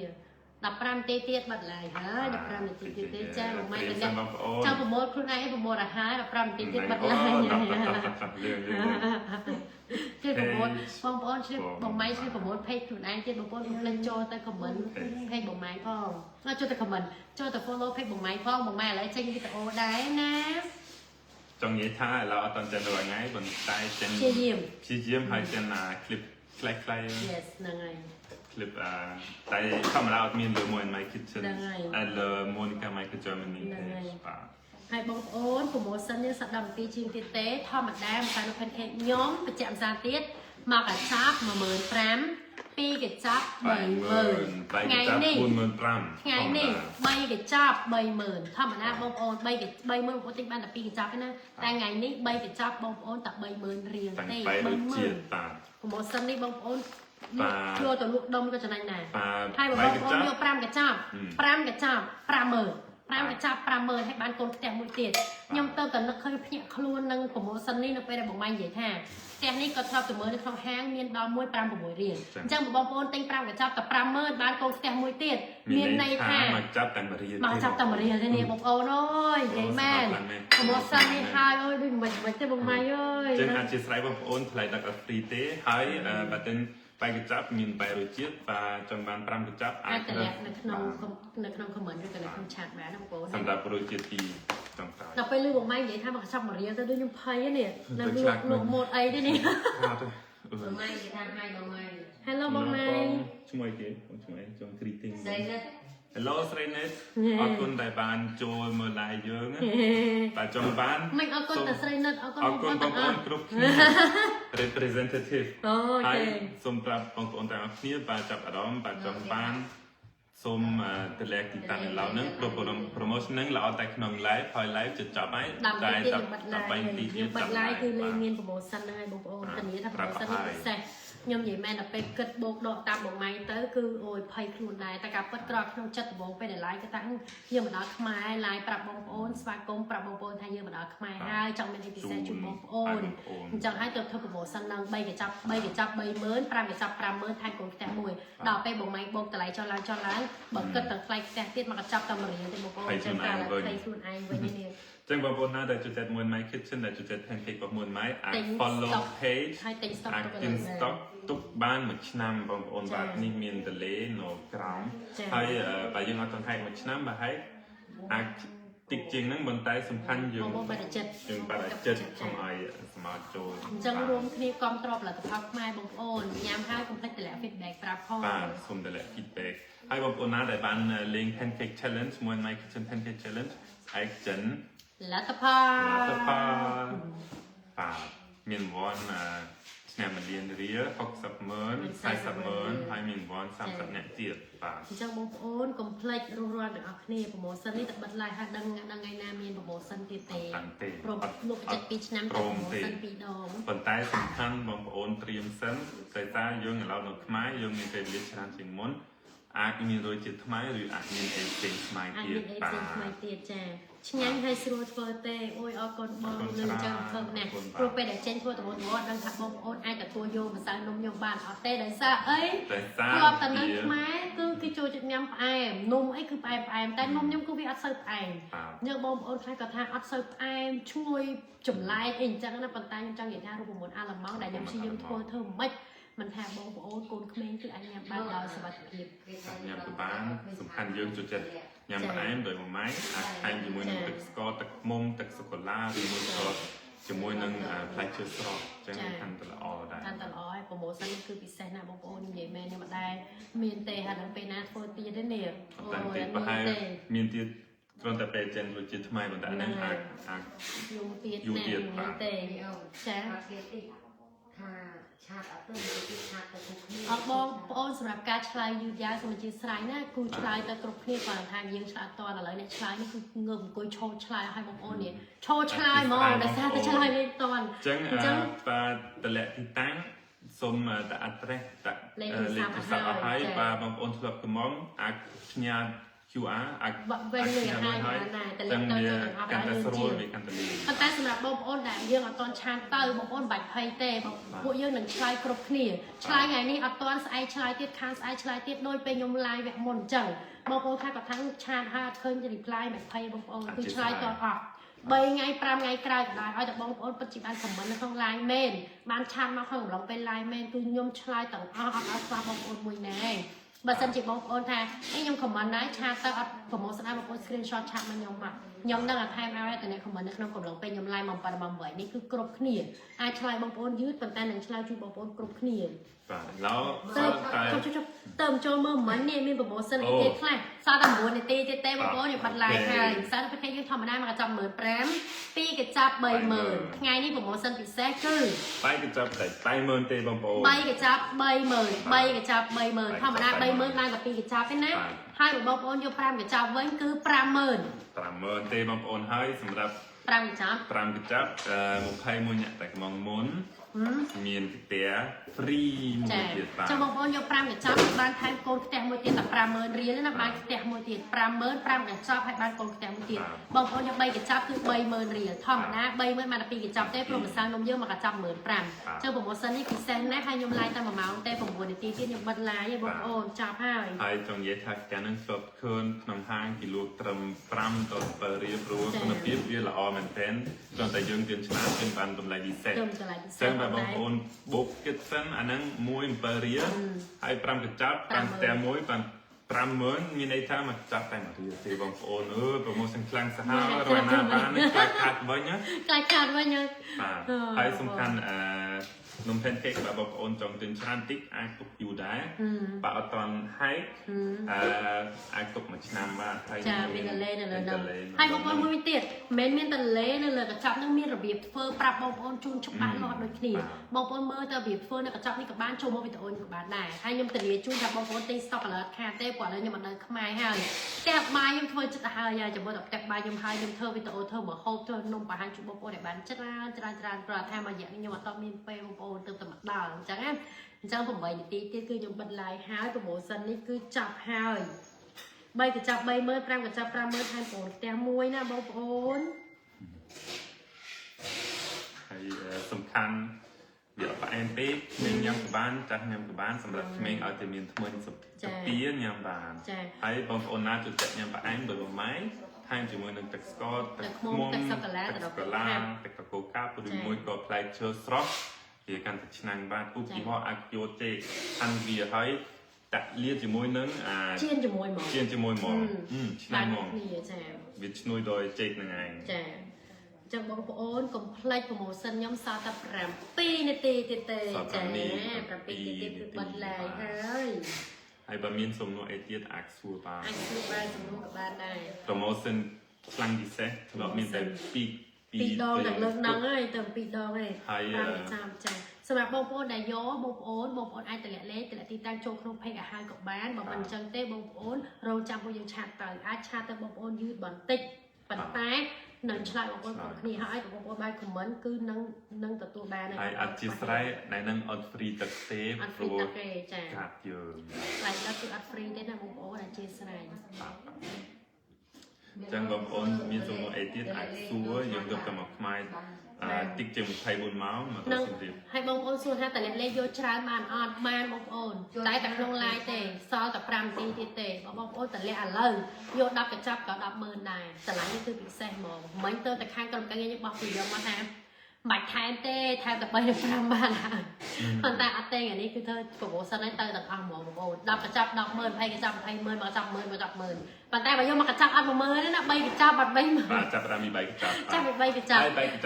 15នាទីទៀតបាត់ឡើយហើយ15នាទីទៀតទេចាបងម៉ែទៅ បងប្អូន ចាំប្រមូលខ្លួនឯងប្រមូលអាហារ15នាទីទៀតបាត់ឡើយ លឿងលឿង ជួយប្រមូលបងប្អូនជួយបងម៉ៃជួយប្រមូល page ខ្លួនឯងទៀតបងប្អូនកុំភ្លេចចូលទៅ comment page បងម៉ៃផងអត់ចូលទៅ comment ចូលទៅ follow page បងម៉ៃផងបងម៉ៃឥឡូវចេញវីដេអូដែរណា ចង់និយាយថាឥឡូវអត់តាន់ចេញរាល់ថ្ងៃប៉ុន្តែចេញ ព្យាយាម ព្យាយាមហើយចេញអា clip ខ្លីៗ yes ហ្នឹងហើយ clip អាតែធម្មតាអត់មានលើមួយ in my kitchen ហ្នឹងហើយ អលើ Monica Michael Germany ហ្នឹងហើយ page បាទ ហើយបងប្អូន promotion នេះសប្តាហ៍ទីជាងទៀតទេធម្មតាម្សៅនំ pancake ខ្ញុំបញ្ជាក់ម្សៅទៀតមកកញ្ចប់15000ពីរកញ្ចប់30000 បែក ថ្ងៃ ចាប់ នេះ 45000 ថ្ងៃនេះ3កញ្ចប់30000ធម្មតាបងប្អូន3ក30000បងប្អូនទិញបានតែ2កញ្ចប់ទេណាតែថ្ងៃនេះ3កញ្ចប់បងប្អូនតែ30000រៀល តាំង ទេ បែរដូចជាតិ 30000 បាទ promotion នេះបងប្អូន បាទ យកទៅលក់ដុំក៏ចំណេញដែរ បាទ ហើយបើបងប្អូនយក5កញ្ចប់ ហឹម 5កញ្ចប់50000 5កញ្ចប់50000ហើយបានកូនផ្ទះមួយទៀតខ្ញុំទៅតែនឹកឃើញភ្ញាក់ខ្លួននឹង promotion នេះនៅពេលដែលបងម៉ៃនិយាយថាផ្ទះនេះក៏ធ្លាប់ទៅមើលនៅក្នុងហាងមានដល់156រៀលអញ្ចឹងបើបងប្អូនទិញ5កញ្ចប់តែ50000បានកូនផ្ទះមួយទៀតមានន័យថា មកចាប់តែមួយរៀល មកចាប់តែមួយរៀលទេនេះបងប្អូនអើយនិយាយមែន promotion នេះហើយអើយដូចមិនមិនទេបងម៉ៃអើយ ចឹងអធិស្ឋានបងប្អូនថ្លៃដឹកអត់ free ទេហើយបើទិញបែកកញ្ចប់មានបែររសជាតិបាទចង់បាន5កញ្ចប់ អាចតម្លាក់នៅក្នុងនៅក្នុង comment ឬក៏នៅក្នុង chat បានណាបងប្អូន សម្រាប់រសជាតិទីចង់ក្រោយ ដល់ពេលលឺបងម៉ៃនិយាយថាមកកញ្ចប់មួយរៀលទៅដូចខ្ញុំភ័យហ្នឹងនេះនៅលក់លក់ម៉ូតអីទេនេះ ខាតទេ បងម៉ៃគេថាឲ្យបងម៉ៃ Hello បងម៉ៃ ឈ្មោះអីគេបងឈ្មោះអីចង់ greeting ស្រីណាស់ Hello ស្រីណេតអរគុណដែលបានចូលមើល live យើងណាបាទចង់បាន មិនអរគុណតែស្រីនិតអរគុណ អរគុណបងប្អូន ទាំងអស់ គ្រប់គ្នា representative អូ ហើយ ខេ សូមប្រាប់បងប្អូនទាំងអស់គ្នាបាទចាប់អារម្មណ៍បាទចង់បានសូមតម្លាក់ទីតាំងនៅឡើយហ្នឹងព្រោះ promotion ហ្នឹងល្អតែក្នុង live ហើយ live ជិតចប់ហើយ 10នា តែ ទីទៀតបិទ តែ live 3នាទីទៀត យើងបិទ ចប់ live គឺលែង បាទ មាន promotion ហ្នឹងហើយបងប្អូនធានាថា ប្រាប់ promotion នេះ ហើយ ពិសេសខ្ញុំនិយាយមែនដល់ពេលគិតបូកដកតាមបងម៉ៃទៅគឺអូយភ័យខ្លួនដែរតែការពិតក្រក្នុងចិត្តដំបូងពេលដែល live គឺថាយើងមកដល់ខ្មែរ live ប្រាប់បងប្អូនស្វាគមន៍ប្រាប់បងប្អូនថាយើងមកដល់ខ្មែរហើយចង់មានអីពិសេសជូនបងប្អូន បងប្អូន អញ្ចឹងហើយទៅធ្វើ promotion ឡើង3កញ្ចប់3កញ្ចប់30000 5កញ្ចប់50000ថែមកូនផ្ទះមួយដល់ពេលបងម៉ៃបូកតម្លៃចុះឡើងចុះឡើងបើគិតទាំងថ្លៃផ្ទះទៀតមកកញ្ចប់តែមួយរៀលទេបងប្អូនអញ្ចឹងតែភ័យខ្លួនឯងវិញនេះ ចឹងបងប្អូនណាដែលចូលចិត្តមួយ My Kitchen ដែលចូលចិត្ត pancake របស់មួយ My អាច ទិញ follow stock page ហើយទិញ stock អាច ទុក ទិញ ឲ្យបាន stock ទុកបានមួយឆ្នាំបងប្អូន ចា៎ បាទនេះមានតលេនៅក្រោម ចា៎ ហើយបើយើងអត់ទាន់ហែកមួយឆ្នាំបើហែកអាចតិចជាងហ្នឹងប៉ុន្តែសំខាន់យើង បងប្អូនបាត់តែចិត្ត យើងបាត់តែចិត្តកុំឲ្យស្មោចចូល អញ្ចឹងរួមគ្នាគាំទ្រផលិតផលខ្មែរបងប្អូនញ៉ាំហើយកុំភ្លេចតម្លាក់ feedback ប្រាប់ផង បាទសូមតម្លាក់ feedback ហើយបងប្អូនណាដែលបានលេង pancake challenge មួយ My Kitchen pancake challenge ស្អែកចិន លទ្ធផល លទ្ធផលបាទ មានរង្វាន់ឆ្នាំមួយលានរៀល60ម៉ឺន40ម៉ឺនហើយមានរង្វាន់30នាក់ទៀតបាទ អញ្ចឹងបងប្អូនកុំភ្លេចរួសរាន់ទាំងអស់គ្នា promotion នេះតែបិទ live ហើយដឹងដឹងថ្ងៃណាមាន promotion ទៀតទេ តាំងទេ ព្រមលោកចិត្ត2ឆ្នាំតែ promotion 2ដង ប៉ុន្តែសំខាន់បងប្អូនត្រៀមសិនតែតាយើងឥឡូវនៅខ្មែរយើងមានពេលវេលាច្រើនជាងមុនអាចមានរសជាតិថ្មីឬអាចមានអីផ្សេងថ្មី អាច ទៀត មានអី បាទ ផ្សេងថ្មីទៀតចាឆ្ងាញ់ហើយស្រួលធ្វើទេអូយអរគុណបង អរគុណ លឺចឹង ច្រើន ធ្វើណាស់ អរគុណបាទ ព្រោះពេលដែលចេញធ្វើដំបូងអត់ដឹងថាបងប្អូនអាចទទួលយកម្សៅនំខ្ញុំបានអត់ទេដោយសារអី តែសារ ធ្លាប់តែនៅខ្មែរគឺគេចូលចិត្តញ៉ាំផ្អែមនំអីគឺផ្អែមផ្អែមតែនំខ្ញុំគឺវាអត់សូវផ្អែម បាទ យើងបងប្អូនខ្លះក៏ថាអត់សូវផ្អែមឈ្ងុយចម្លែកអីអញ្ចឹងណាប៉ុន្តែខ្ញុំចង់និយាយថារូបមន្តអាឡម៉ង់ដែលខ្ញុំព្យាយាមធ្វើធ្វើមិនមិនថាបងប្អូនកូនក្មេងគឺអាចញ៉ាំបានដោយសុវត្ថិភាព ញ៉ាំទៅបានសំខាន់យើងចូលចិត្តញ៉ាំផ្អែមដោយមួយម៉ែអាចថែមជាមួយនឹងទឹកស្ករទឹកឃ្មុំទឹកសូកូឡាឬមួយក៏ជាមួយនឹងផ្លែឈើស្រស់អញ្ចឹងវាកាន់តែល្អដែរ កាន់តែល្អហើយ promotion នេះគឺពិសេសណាស់បងប្អូននិយាយមែនខ្ញុំអត់ដែរមានទេហើយដល់ពេលណាធ្វើទៀតទេនេះ តែទៀតប្រហែលមានទៀតគ្រាន់តែពេលចេញរសជាតិថ្មីប៉ុន្តែអាហ្នឹងអាចអាច យូរទៀត យូរ ណា ទៀតបាទ មានទេ ចាអត់គេតិចថា chat អត់ទៅគេ chat ទៅគ្រប់គ្នា អត់បងប្អូនសម្រាប់ការឆ្លើយយឺតយ៉ាវសូមអធិស្ឋានណាគូឆ្លើយទៅគ្រប់គ្នាគាត់ថាយើងឆ្លើយអត់តឥឡូវអ្នកឆ្លើយនេះគឺងើបអង្គុយឈរឆ្លើយឲ្យបងប្អូននេះឈរឆ្លើយហ្មងដោយសារតែឆ្លើយលេងតន់ អញ្ចឹង អញ្ចឹង បាទតម្លាក់ទីតាំងសូមតា address តា លេខទូរស័ព្ទ អស់ហើយ ចា៎ បាទបងប្អូនធ្លាប់កំងអាចផ្ញើ QR អាច បាក់វិញលុយឲ្យបានដែរតែលេខទៅ វា ទៅទាំងអស់ កាន់តែ ហើយ ស្រួល ជា វាកាន់តែលឿន ប៉ុន្តែសម្រាប់បងប្អូនដែលយើងអត់ទាន់ chat ទៅបងប្អូនមិនបាច់ភ័យទេបងពួកយើងនឹងឆ្លើយគ្រប់គ្នាឆ្លើយថ្ងៃនេះអត់ទាន់ស្អែកឆ្លើយទៀតខានស្អែកឆ្លើយទៀតដូចពេលខ្ញុំ live វគ្គមុនអញ្ចឹងបងប្អូនខ្លះក៏ថា chat ហើយអត់ឃើញ reply មិនភ័យបងប្អូនគឺឆ្លើយតអស់3ថ្ងៃ5ថ្ងៃក្រោយក៏ដោយឲ្យតែបងប្អូនពិតជាបាន comment នៅក្នុង live មែនបាន chat មកក្នុងកំឡុងពេល live មែនគឺខ្ញុំឆ្លើយទាំងអស់អត់ឲ្យខ្វះបងប្អូនមួយណាឯងបើសិនជាបងប្អូនថាអីខ្ញុំ comment ដែរ chat ទៅអត់ promotion ឲ្យបងប្អូន screenshot chat មកខ្ញុំមកខ្ញុំនឹងអត់ថែមឲ្យតែអ្នក comment នៅក្នុងកំឡុងពេលខ្ញុំ live ម៉ោង7ម៉ោង8នេះគឺគ្រប់គ្នាអាចឆ្លើយបងប្អូនយឺតប៉ុន្តែនឹងឆ្លើយជួយបងប្អូនគ្រប់គ្នា បាទឥឡូវ ទៅ តែ ជុបជុបទៅចូលមើលមិញនេះមាន promotion អីគេខ្លះសល់តែ9នាទីទៀតទេបងប្អូនខ្ញុំបាត់ live ហើយសល់តែប្រទេសយើងធម្មតាមកកញ្ចប់15000ពីរកញ្ចប់30000ថ្ងៃនេះ promotion ពិសេសគឺ បែកកញ្ចប់តែ30000ទេបងប្អូន 3កញ្ចប់30000 3កញ្ចប់30000ធម្មតា30000បានតែ2កញ្ចប់ទេណាហើយបងប្អូនយក5កញ្ចប់វិញគឺ50000 50000ទេបងប្អូនហើយសម្រាប់ 5កញ្ចប់ 5កញ្ចប់21អ្នកតែកំងមុន ហឹម មានកាពះ free មួយ ចា ទៀតបាទ ចុះបងប្អូនយក5កញ្ចប់បានថែមកូនផ្ទះមួយទៀតតែ50000រៀលណាបានផ្ទះមួយទៀត50000 5កញ្ចប់ហើយបានកូនផ្ទះមួយទៀតបងប្អូនយក3កញ្ចប់គឺ30000រៀលធម្មតា30000បានតែ2កញ្ចប់ទេព្រោះម្សៅនំយើងមកកញ្ចប់15000ចុះ promotion នេះពិសេសណាស់ហើយខ្ញុំ live តែ1ម៉ោងទេ9នាទីទៀតខ្ញុំបិទ live ឯងបងប្អូនចាប់ហើយ ហើយចង់និយាយថាកាលហ្នឹងធ្លាប់ឃើញក្នុងហាងគេលក់ត្រឹម5ទៅ7រៀលព្រោះគុណភាពវាល្អមែនទែនគ្រាន់តែយើងទៀនឆ្លាតយើងបានតម្លៃពិសេស ខ្ញុំឆ្លៃពិសេស ចឹងបើបងប្អូនបូកគិតសិនអាហ្នឹង1 7រៀលហើយ5កញ្ចប់5ផ្ទះមួយបាន50000មានន័យថាមកចាប់តែមួយរៀលទេបងប្អូនអើយ promotion ខ្លាំងសាហាវរយណាបានខ្លាចខាតវិញណា ខ្លាចខាតវិញហើយ បាទហើយសំខាន់អឺនំ pancake បើបងប្អូនចង់ទិញច្រើនតិចអាចទុកយូរដែរបើអត់តន់ហែកអឺអាចទុកមួយឆ្នាំបាទហើយ ចាមានតលេនៅលើហ្នឹង មាន ហើយបងប្អូនមួយវិញទៀតមិនមែនមានតលេនៅលើកញ្ចប់ហ្នឹងមានរបៀបធ្វើប្រាប់បងប្អូនជូនច្បាស់លាស់ដូចគ្នាបងប្អូនមើលទៅរបៀបធ្វើនៅកញ្ចប់នេះក៏បានចូលមកវីដេអូនេះក៏បានដែរហើយខ្ញុំធានាជូនថាបងប្អូនទិញ stock ឥឡូវអត់ខាតទេព្រោះឥឡូវខ្ញុំអត់នៅខ្មែរហើយផ្ទះបាយខ្ញុំធ្វើចិត្តទៅហើយហើយចាំមើលតែផ្ទះបាយខ្ញុំហើយខ្ញុំធ្វើវីដេអូធ្វើមកហូបធ្វើនំបង្ហាញជូនបងប្អូនឲ្យបានច្រើនច្រើនច្រើនព្រោះថាមួយរយៈនេះខ្ញុំអត់តមានពេលបងប្អូនទៅតែមកដល់អញ្ចឹងណាអញ្ចឹង8នាទីទៀតគឺខ្ញុំបិទ live ហើយ promotion នេះគឺចប់ហើយ 3កញ្ចប់30000 5កញ្ចប់50000ថែមបងផ្ទះមួយណាបងប្អូន ហើយសំខាន់វាអត់ផ្អែមពេកក្មេងញ៉ាំក៏បានចាស់ញ៉ាំក៏បានសម្រាប់ក្មេងឲ្យតែមានធ្មេញសុពីញ៉ាំបាន ចា ហើយបងប្អូនណាចូលចិត្តញ៉ាំផ្អែមដោយលម៉ៃថែមជាមួយនឹងទឹកស្ករ ទឹកឃ្មុំទឹកសូកូឡា ទឹកសូកូឡាទឹកកកូកាប់ឬមួយក៏ផ្លែឈើស្រស់វាកាន់តែឆ្ងាញ់បាទឧទាហរណ៍អាចយកចេកហាន់វាហើយដាក់លាជាមួយនឹងអា ជៀនជាមួយហ្មង ជៀនជាមួយហ្មងឆ្ងាញ់ហ្មង គ្នាចា វាឈ្ងុយដោយចេកហ្នឹងឯង ចាអញ្ចឹងបងប្អូនកុំភ្លេច promotion ខ្ញុំសល់តែ7នាទីទៀតទេ សល់ ចា 7 7នាទីទៀតគឺបិទ live ហើយ ហើយបើមានសំណួរអីទៀតអាចសួរបាន អាចសួរបានសំណួរក៏បានដែរ promotion ខ្លាំងពិសេសធ្លាប់មានតែ2 ពីរដងតែលើកហ្នឹងហើយទៅពីរដងឯង ហើយ 5ចាំចាសម្រាប់បងប្អូនដែលយកបងប្អូនបងប្អូនអាចតម្លាក់លេខតម្លាក់ទីតាំងចូលក្នុង page ឲ្យហើយក៏បានបើមិនអញ្ចឹងទេបងប្អូនរងចាំពួកយើង chat ទៅអាច chat ទៅបងប្អូនយឺតបន្តិចប៉ុន្តែនឹងឆ្លើយបងប្អូនគ្រប់គ្នាហើយបងប្អូនបាន comment គឺនឹងទទួលបាន ហើយអធិស្ឋានណែនឹងអត់ free ទឹកទេ អត់ free ព្រោះ ទឹកទេចា កាត់យើង ថ្លៃទឹកគឺអត់ free ទេណាបងប្អូនអធិស្ឋាន បាទចឹងបងប្អូនមានសំណួរអីទៀតអាចសួរយើងទៅតែមកខ្មែរអឺតិចជាង24ម៉ោងមកទៅ នឹង សៀមរាប ហើយបងប្អូនសួរថាតលាក់លេខយកច្រើនបានអត់បានបងប្អូនតែតែក្នុង live ទេសល់តែ5នាទីទៀតទេបើបងប្អូនតលាក់ឥឡូវយក10កញ្ចប់ក៏100000ដែរតម្លៃនេះគឺពិសេសហ្មងមិញទៅតែខាងក្រុមការងារយើងបោះពីយកមកថាមិនបាច់ថែមទេថែមតែ3ទៅ5បានហើយប៉ុន្តែអត់ទេថ្ងៃនេះគឺធ្វើ promotion ឲ្យទៅទាំងអស់ហ្មងបងប្អូន10កញ្ចប់100000 20កញ្ចប់200,000មកកញ្ចប់100,000មកកញ្ចប់100,000ប៉ុន្តែបើយកមកកញ្ចប់អត់100,000ទេណា3កញ្ចប់អត់30000 បាទចាប់តាមពី3កញ្ចប់ ចាប់ពី3កញ្ចប់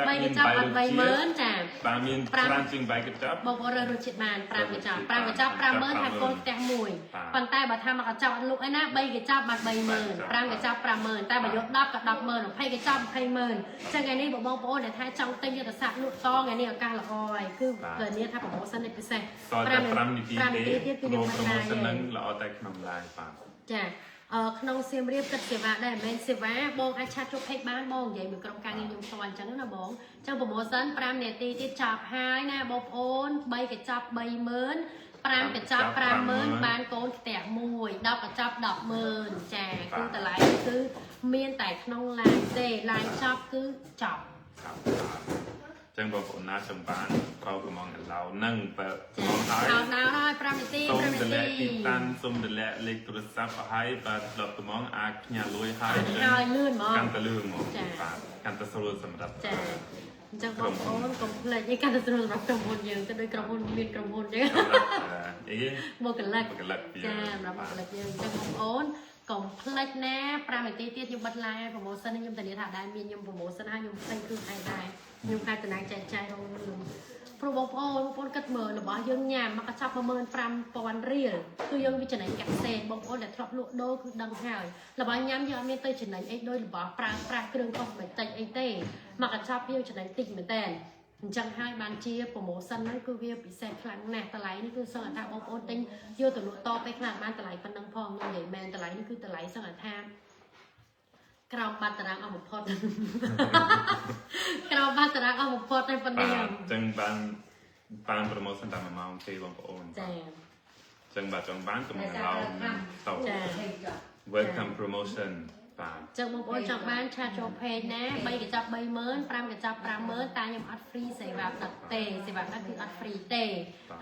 ហើយ3កញ្ចប់ 3 មា កញ្ចប់អត់ ន3 30000ចា បាទមានច្រើនជាង3កញ្ចប់ បងប្អូនរើសរសជាតិបាន5កញ្ចប់5កញ្ចប់50000ហើយកូនផ្ទះមួយ បាទ ប៉ុន្តែបើថាមកកញ្ចប់អត់លក់អីណា3កញ្ចប់បាន30000 5កញ្ចប់50000តែបើយក10ក៏100000 20កញ្ចប់200,000ចឹងថ្ងៃនេះបើបងប្អូនដែលថាចង់ទិញយុទ្ធសាស្ត្រលក់តថ្ងៃនេះឱកាសល្អហើយគឺធានាថា promotion នេះពិសេស សល់តែ5នាទី 5នា ទេ ទីទៀតគឺ ព្រោះ ខ្ញុំបាន promotion ហ្នឹងល្អតែក្នុង live បាទ ចាអឺក្នុងសៀមរាបគិតសេវាដែរមិនមែនសេវាបងអាច chat ចូល page បានបងនិយាយមួយក្រុមការងារខ្ញុំផ្ទាល់អញ្ចឹងណាបងអញ្ចឹង promotion 5នាទីទៀតចប់ហើយណាបងប្អូន3កញ្ចប់30000 5កញ្ចប់50000បានកូនផ្ទះមួយ10កញ្ចប់100000ចាគឺតម្លៃគឺមានតែក្នុង live ទេ live ចប់គឺចប់ ครับចឹងបងប្អូនណាចង់បានត្រូវកំងឥឡូវហ្នឹងបើកំងហើយ ដល់ដល់ហើយ5នាទី សូម 5នា តម្លាក់ ទី ទីតាំងសូមតម្លាក់លេខទូរស័ព្ទឲ្យហើយបាទដល់កំងអាចផ្ញើលុយហើយចឹង ហើយលឿនហ្មង កាន់តែលឿនហ្មង ចា បាទកាន់តែស្រួលសម្រាប់ ចាអញ្ចឹងបងប្អូនកុំភ្លេចឯកាន់តែស្រួលសម្រាប់ក្រុមហ៊ុនយើងទៅដូចក្រុមហ៊ុនមានក្រុមហ៊ុនអញ្ចឹង សម្រាប់អី បុគ្គលិក បុគ្គលិក ចាសម្រាប់បុគ្គលិកយើងអញ្ចឹងបងប្អូនកុំភ្លេចណា5នាទីទៀតខ្ញុំបិទ live promotion នេះខ្ញុំធានាថាដែរមានខ្ញុំ promotion ហើយខ្ញុំភ្លេចគឺឯងដែរខ្ញុំខ្លាចតំណាងចែកចាយរងរឿងព្រោះបងប្អូនបងប្អូនគិតមើលរបស់យើងញ៉ាំមកកញ្ចប់15000រៀលគឺយើងវាចំណេញកាក់សេនបងប្អូនដែលធ្លាប់លក់ដូរគឺដឹងហើយរបស់ញ៉ាំយើងអត់មានទៅចំណេញអីដោយរបស់ប្រើប្រាស់គ្រឿង cosmetic អីទេមកកញ្ចប់យើងចំណេញតិចមែនតើអញ្ចឹងហើយបានជា promotion ហ្នឹងគឺវាពិសេសខ្លាំងណាស់តម្លៃនេះគឺសឹងថាបងប្អូនទិញយកទៅលក់តពេលខ្លះបានតម្លៃប៉ុណ្ណឹងផងខ្ញុំនិយាយមែនតម្លៃនេះគឺតម្លៃសឹងថាក្រោមបាត់តារាងអស់បំផុត ក្រោមបាត់តារាងអស់បំផុតតែប៉ុណ្ណេះ បាទចឹងបានបាន promotion តែ1ម៉ោងទេបងប្អូន ចា ចឹងបាទចង់បានកំងឥឡូវទៅ ចា welcome promotion បាទ ចឹងបងប្អូនចង់បាន chat ចូល page ណា3កញ្ចប់30000 5កញ្ចប់50000តែខ្ញុំអត់ free សេវាទឹកទេសេវាទឹកគឺអត់ free ទេ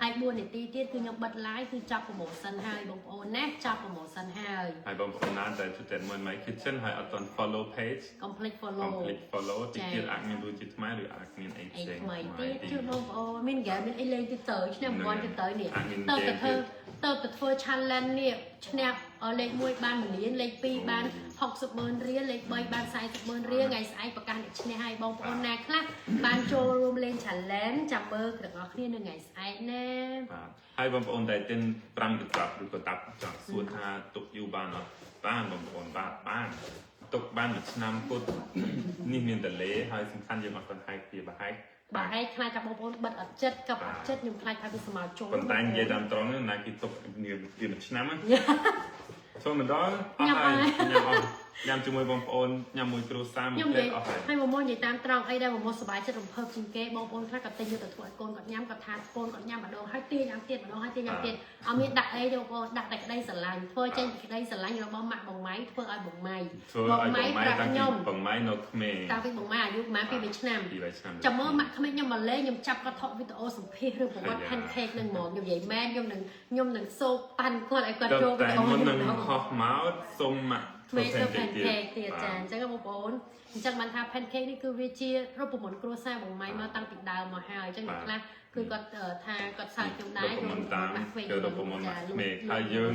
ហើយ4នាទីទៀតគឺខ្ញុំបិទ live គឺចប់ promotion ហើយបងប្អូនណាចប់ promotion ហើយ ហើយបងប្អូនណាដែលចូលចិត្តមួយ My Kitchen ហើយអត់ទាន់ follow page complete follow complete follow តិច ចា៎ ទៀតអាចមានរសជាតិថ្មីឬអាចមានអី អី ផ្សេង ថ្មីទៀតជួយបងប្អូនមានហ្គេមមានអីលេងទៀតទៅឆ្នាំ9ទៀតទៅនេះ អាចមាន ទៅ ហ្គេ ទៅ ម ធ្វើ ទៀត ទៅទៅធ្វើ challenge នេះឈ្នះលេខ1បាន1លានលេខ2បាន60ម៉ឺនរៀលលេខ3បាន40ម៉ឺនរៀលថ្ងៃស្អែកប្រកាសអ្នកឈ្នះឲ្យបងប្អូនណាខ្លះបានចូលរួមលេង challenge ចាំមើលទាំងអស់គ្នានៅថ្ងៃស្អែកណា បាទហើយបងប្អូនដែលទិញ5កញ្ចប់ឬក៏តាប់ចង់សួរថាទុកយូរបានអត់បានបងប្អូនបាទបានទុកបានមួយឆ្នាំគត់ នេះមានតលេហើយសំខាន់យើងអត់ទាន់ហែកវាបើហែក បើឯងខ្លាចថាបងប្អូនបិទអត់ចិត្តកັບអត់ចិត្តខ្ញុំខ្លាចថាវាស្មោចចូល ប៉ុន្តែនិយាយតាមត្រង់ហ្នឹងណាគេទុកវាមួយឆ្នាំហ្នឹងចូលមិនដល់អស់ហើយញ៉ាំអស់ញ៉ាំជាមួយបងប្អូនញ៉ាំមួយគ្រួសារមួយ ខ្ញុំនិយាយ ផ្លែអស់ហើយ ហើយមកមកនិយាយតាមត្រង់អីដែលមកមកសប្បាយចិត្តរំភើបជាងគេបងប្អូនខ្លះក៏ទិញយកទៅធ្វើឲ្យកូនគាត់ញ៉ាំគាត់ថាកូនគាត់ញ៉ាំម្ដងហើយទាញញ៉ាំទៀតម្ដងហើយទាញញ៉ាំទៀតអត់មានដាក់អីទេបងប្អូនដាក់តែក្តីស្រឡាញ់ធ្វើចេញពីក្តីស្រឡាញ់របស់ម៉ាក់បងម៉ៃធ្វើឲ្យបងម៉ៃ ធ្វើឲ្យបងម៉ៃ ប្រាប់ តាំងពី ខ្ញុំ បងម៉ៃនៅក្មេង តាំងពីបងម៉ៃអាយុប្រហែល2 3ឆ្នាំ ពី3ឆ្នាំ ចាំមើលម៉ាក់ក្មេងខ្ញុំមកលេងខ្ញុំចាប់គាត់ថតវីដេអូសម្ភាសរឿងប្រវត្តិ pancake នឹងហ្មងខ្ញុំនិយាយមែនខ្ញុំនឹងសូកប៉ាន់គាត់ឲ្យគាត់ចូលវី តែ ដេអូ មុននឹង ខ្ញុំ ហោះមកសុំម៉ាក់ មេធ្វើ pancake ទៀតចាអញ្ចឹងបងប្អូនអញ្ចឹងបានថា pancake នេះគឺវាជារូបមន្តគ្រួសារបងម៉ៃមកតាំងពីដើមមកហើយអញ្ចឹងអ្នកខ្លះគឺគាត់ថាគាត់សើចខ្ញុំដែរ រូបមន្តតាមគឺរូបមន្តម៉ាក់ក្មេកហើយយើង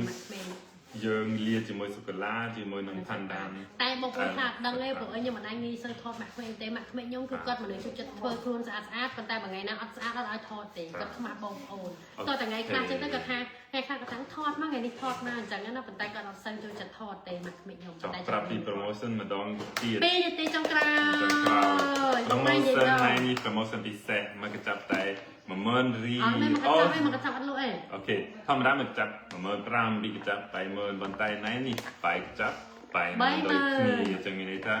យើងលាជាមួយសូកូឡាជាមួយនឹងផាន់ដាន តែបងប្អូនថាដឹងទេព្រោះអីខ្ញុំមិនអាចងាយសូវថតម៉ាក់ក្មេកទេម៉ាក់ក្មេកខ្ញុំគឺគាត់មនុស្សចូលចិត្តធ្វើខ្លួនស្អាតស្អាតប៉ុន្តែមួយថ្ងៃណាអត់ស្អាតអត់ឲ្យថតទេគាត់ខ្មាស់បងប្អូនតោះតែថ្ងៃខ្លះចឹងទៅគាត់ថាថ្ងៃ ខ្លះក៏តាំងថតមកថ្ងៃនេះថតមកអញ្ចឹងណាប៉ុន្តែគាត់អត់សូវចូលចិត្តថតទេមកក្មេកខ្ញុំ ចង់ប្រាប់ពី promotion ម្ដងទៀត 2នាទីចុងក្រោយ promotion ថ្ងៃនេះ promotion ពិសេសមកកញ្ចប់តែ10000រៀល អត់មានមកកញ្ចប់ទេមកកញ្ចប់អត់លក់ទេ OK ធម្មតាមកកញ្ចប់15000ពីកញ្ចប់80000ប៉ុន្តែណែនេះបែកកញ្ចប់80000ដូចគ្នាអញ្ចឹងមានន័យថា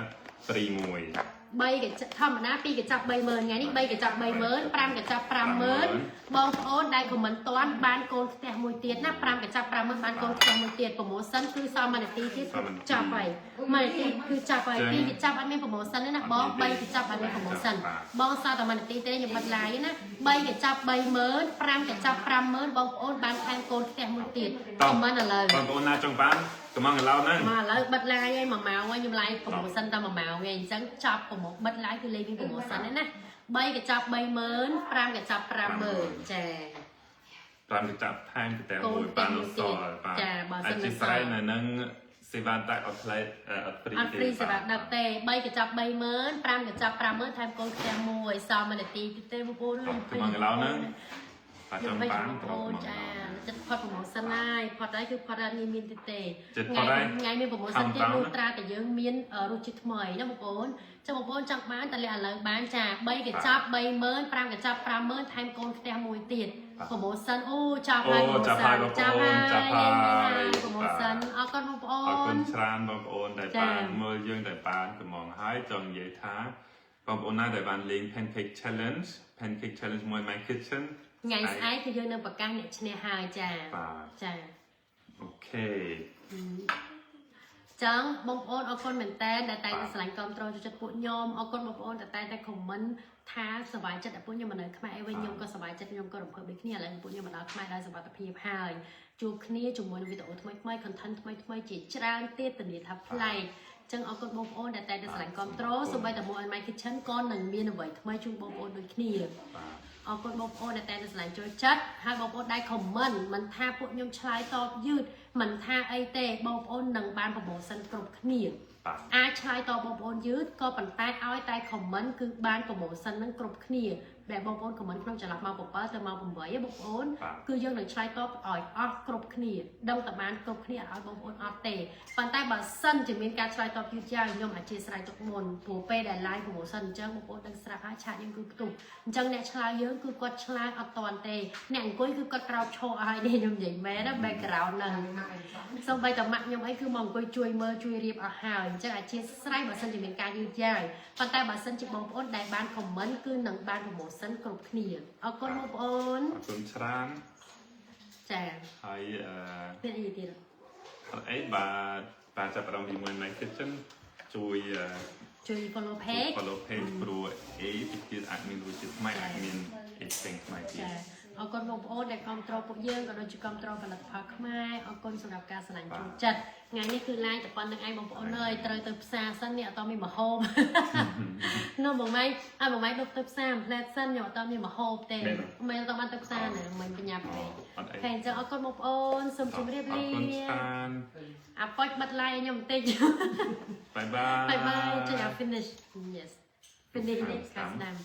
free មួយ 3កញ្ចប់ធម្មតា2កញ្ចប់30000ថ្ងៃនេះ3កញ្ចប់30000 5កញ្ចប់50000បងប្អូនដែល comment តាន់បានកូនផ្ទះមួយទៀតណា5កញ្ចប់50000បានកូនផ្ទះមួយទៀត promotion គឺសល់1នាទីទៀតចាប់ហើយ1នាទីគឺចាប់ហើយ2កញ្ចប់អត់មាន promotion ទេណាបង3កញ្ចប់អត់មាន promotion បងសល់តែ1នាទីទេខ្ញុំបិទ live ណា3កញ្ចប់30000 5កញ្ចប់50000បងប្អូនបានថែមកូនផ្ទះមួយទៀត comment ឥឡូវ បងប្អូនណាចង់បានកំងឥឡូវហ្នឹង មកឥឡូវបិទ live ហើយ1ម៉ោងហើយខ្ញុំ live promotion តែ1ម៉ោងឯងអញ្ចឹងចប់ promo បិទ live គឺលេងមាន promotion ហ្នឹងណា3កញ្ចប់30000 5កញ្ចប់50000ចា 5កញ្ចប់ថែមកទាំងមួយបានអសល់បាទ ចាបើ អ សិន ធិស្ឋាននៅនឹងសេវាតែអត់ថ្លៃអត់ free អត់ free សេវាដឹកទេ3កញ្ចប់30000 5កញ្ចប់50000ថែមកូនផ្ទះមួយសល់1នាទីទៀតទេបងប្អូនអើយ កំងឥឡូវហ្នឹងបាទចង់បាន បង ប្រូ ប្អូនចាចិត្តផុត promotion ហើយផុតហើយគឺផុតហើយមានទៀតទេ ចិត្តផុតហើយ ថ្ងៃមាន promotion ទៀតលុះត្រាតែយើងមានរសជាតិថ្មីណាបងប្អូនចាំបងប្អូនចង់បានតែលាក់ឥឡូវបានចា3កញ្ចប់30000 5កញ្ចប់50000ថែមកូនផ្ទះមួយទៀត promotion អូចាប់ហើយ អូចាប់ហើយបងប្អូនចាប់ហើយ promotion អរគុណបងប្អូ អរគុ ន ណច្រើនបងប្អូនដែល ចា៎ បានមើលយើងដែលបានកំងហើយចង់និយាយថាបងប្អូនណាដែលបានលេង pancake challenge pancake challenge មួយ my kitchen ថ្ងៃស្អែកគឺយើងនឹងប្រកាសអ្នកឈ្នះហើយចា បាទ ចា OK ចឹងបងប្អូនអរគុណមែនតើដែលតែងតែស្រឡាញ់គ្រប់គ្រងចូលចិត្តពួកខ្ញុំអរគុណបងប្អូនដែលតែងតែ comment ថាសប្បាយចិត្តដែលពួកខ្ញុំមកនៅខ្មែរអីវិញខ្ញុំក៏សប្បាយចិត្តខ្ញុំក៏រំភើបដូចគ្នាឥឡូវពួកខ្ញុំមកដល់ខ្មែរដោយសុវត្ថិភាពហើយជួបគ្នាជាមួយនឹងវីដេអូថ្មីថ្មី content ថ្មីថ្មីជាច្រើនទៀតធានាថាប្លែកចឹងអរគុណបងប្អូនដែលតែងតែស្រឡាញ់គ្រប់គ្រងសូម្បីតែ More and My Kitchen ក៏នឹងមានអ្វីថ្មីជូនបងប្អូនដូចគ្នា បាទ អរគុណបងប្អូនដែលតែងតែស្រឡាញ់ចូលចិត្តហើយបងប្អូនដែល comment មិនថាពួកខ្ញុំឆ្លើយតបយឺតមិនថាអីទេបងប្អូននឹងបាន promotion គ្រប់គ្នា បាទ អាចឆ្លើយតបបងប្អូនយឺតក៏ប៉ុន្តែឲ្យតែ comment គឺបាន promotion នឹងគ្រប់គ្នាដែលបងប្អូន comment ក្នុងចន្លោះម៉ោង7ទៅម៉ោង8ហ៎បងប្អូន បាទ គឺយើងនឹងឆ្លើយតបឲ្យអស់គ្រប់គ្នាដឹងតែបានគ្រប់គ្នាអត់ឲ្យបងប្អូនអត់ទេប៉ុន្តែបើសិនជាមានការឆ្លើយតបយឺតយ៉ាវខ្ញុំអធិស្ឋានទុកមុនព្រោះពេលដែល live promotion អញ្ចឹងបងប្អូនដឹងស្រាប់ហើយ chat យើងគឺផ្ទុះអញ្ចឹងអ្នកឆ្លើយយើងគឺគាត់ឆ្លើយអត់តាន់ទេអ្នកអង្គុយគឺគាត់ក្រោកឈរឲ្យនេះខ្ញុំនិយាយមែនណា background ហ្នឹង សូម្បីតែម៉ាក់ខ្ញុំអីគឺមកអង្គុយជួយមើលជួយរៀបអស់ហើយអញ្ចឹងអធិស្ឋានបើសិនជាមានការយឺតយ៉ាវប៉ុន្តែបើសិនជាបងប្អូនដែលបាន comment គឺនឹងបាន promotion គ្រប់គ្នាអរគុណបងប្អូន អរគុណច្រើន ចា ហើយអឺ មានអីទៀត អត់អីបាទបាទចាប់អារម្មណ៍ពីមួយ my kitchen ជួយអឺ ជួយ follow page follow page ព្រោះអីពីទៀតអាចមានរសជាតិថ្មីអាចមានអីផ្សេងថ្មីទៀត ចាអរគុណបងប្អូនដែលគ្រប់គ្រងពួកយើងក៏ដូចជាគ្រប់គ្រងផលិតផលខ្មែរអរគុណសម្រាប់ការស្រឡាញ់ចូលចិត្តថ្ងៃនេះគឺ live តែប៉ុណ្្នឹងឯងបងប្អូនអើយត្រូវទៅផ្សារសិននេះអត់តមានម្ហូប នោះបងម៉ៃអើបងម៉ៃដប់ទៅផ្សារផ្លែតសិនខ្ញុំអត់តមានម្ហូបទេមិនអត់តបានទៅផ្សារណាមិនបញ្ញាប់ពេក អត់អី តែអញ្ចឹងអរគុណបងប្អូនសូមជម្រាបលា អរគុណច្រើន អាប៉ុចបិទ live ឲ្យខ្ញុំបន្តិច bye bye bye bye ចុចអា finish yes finish នេះខាងស្ដាំ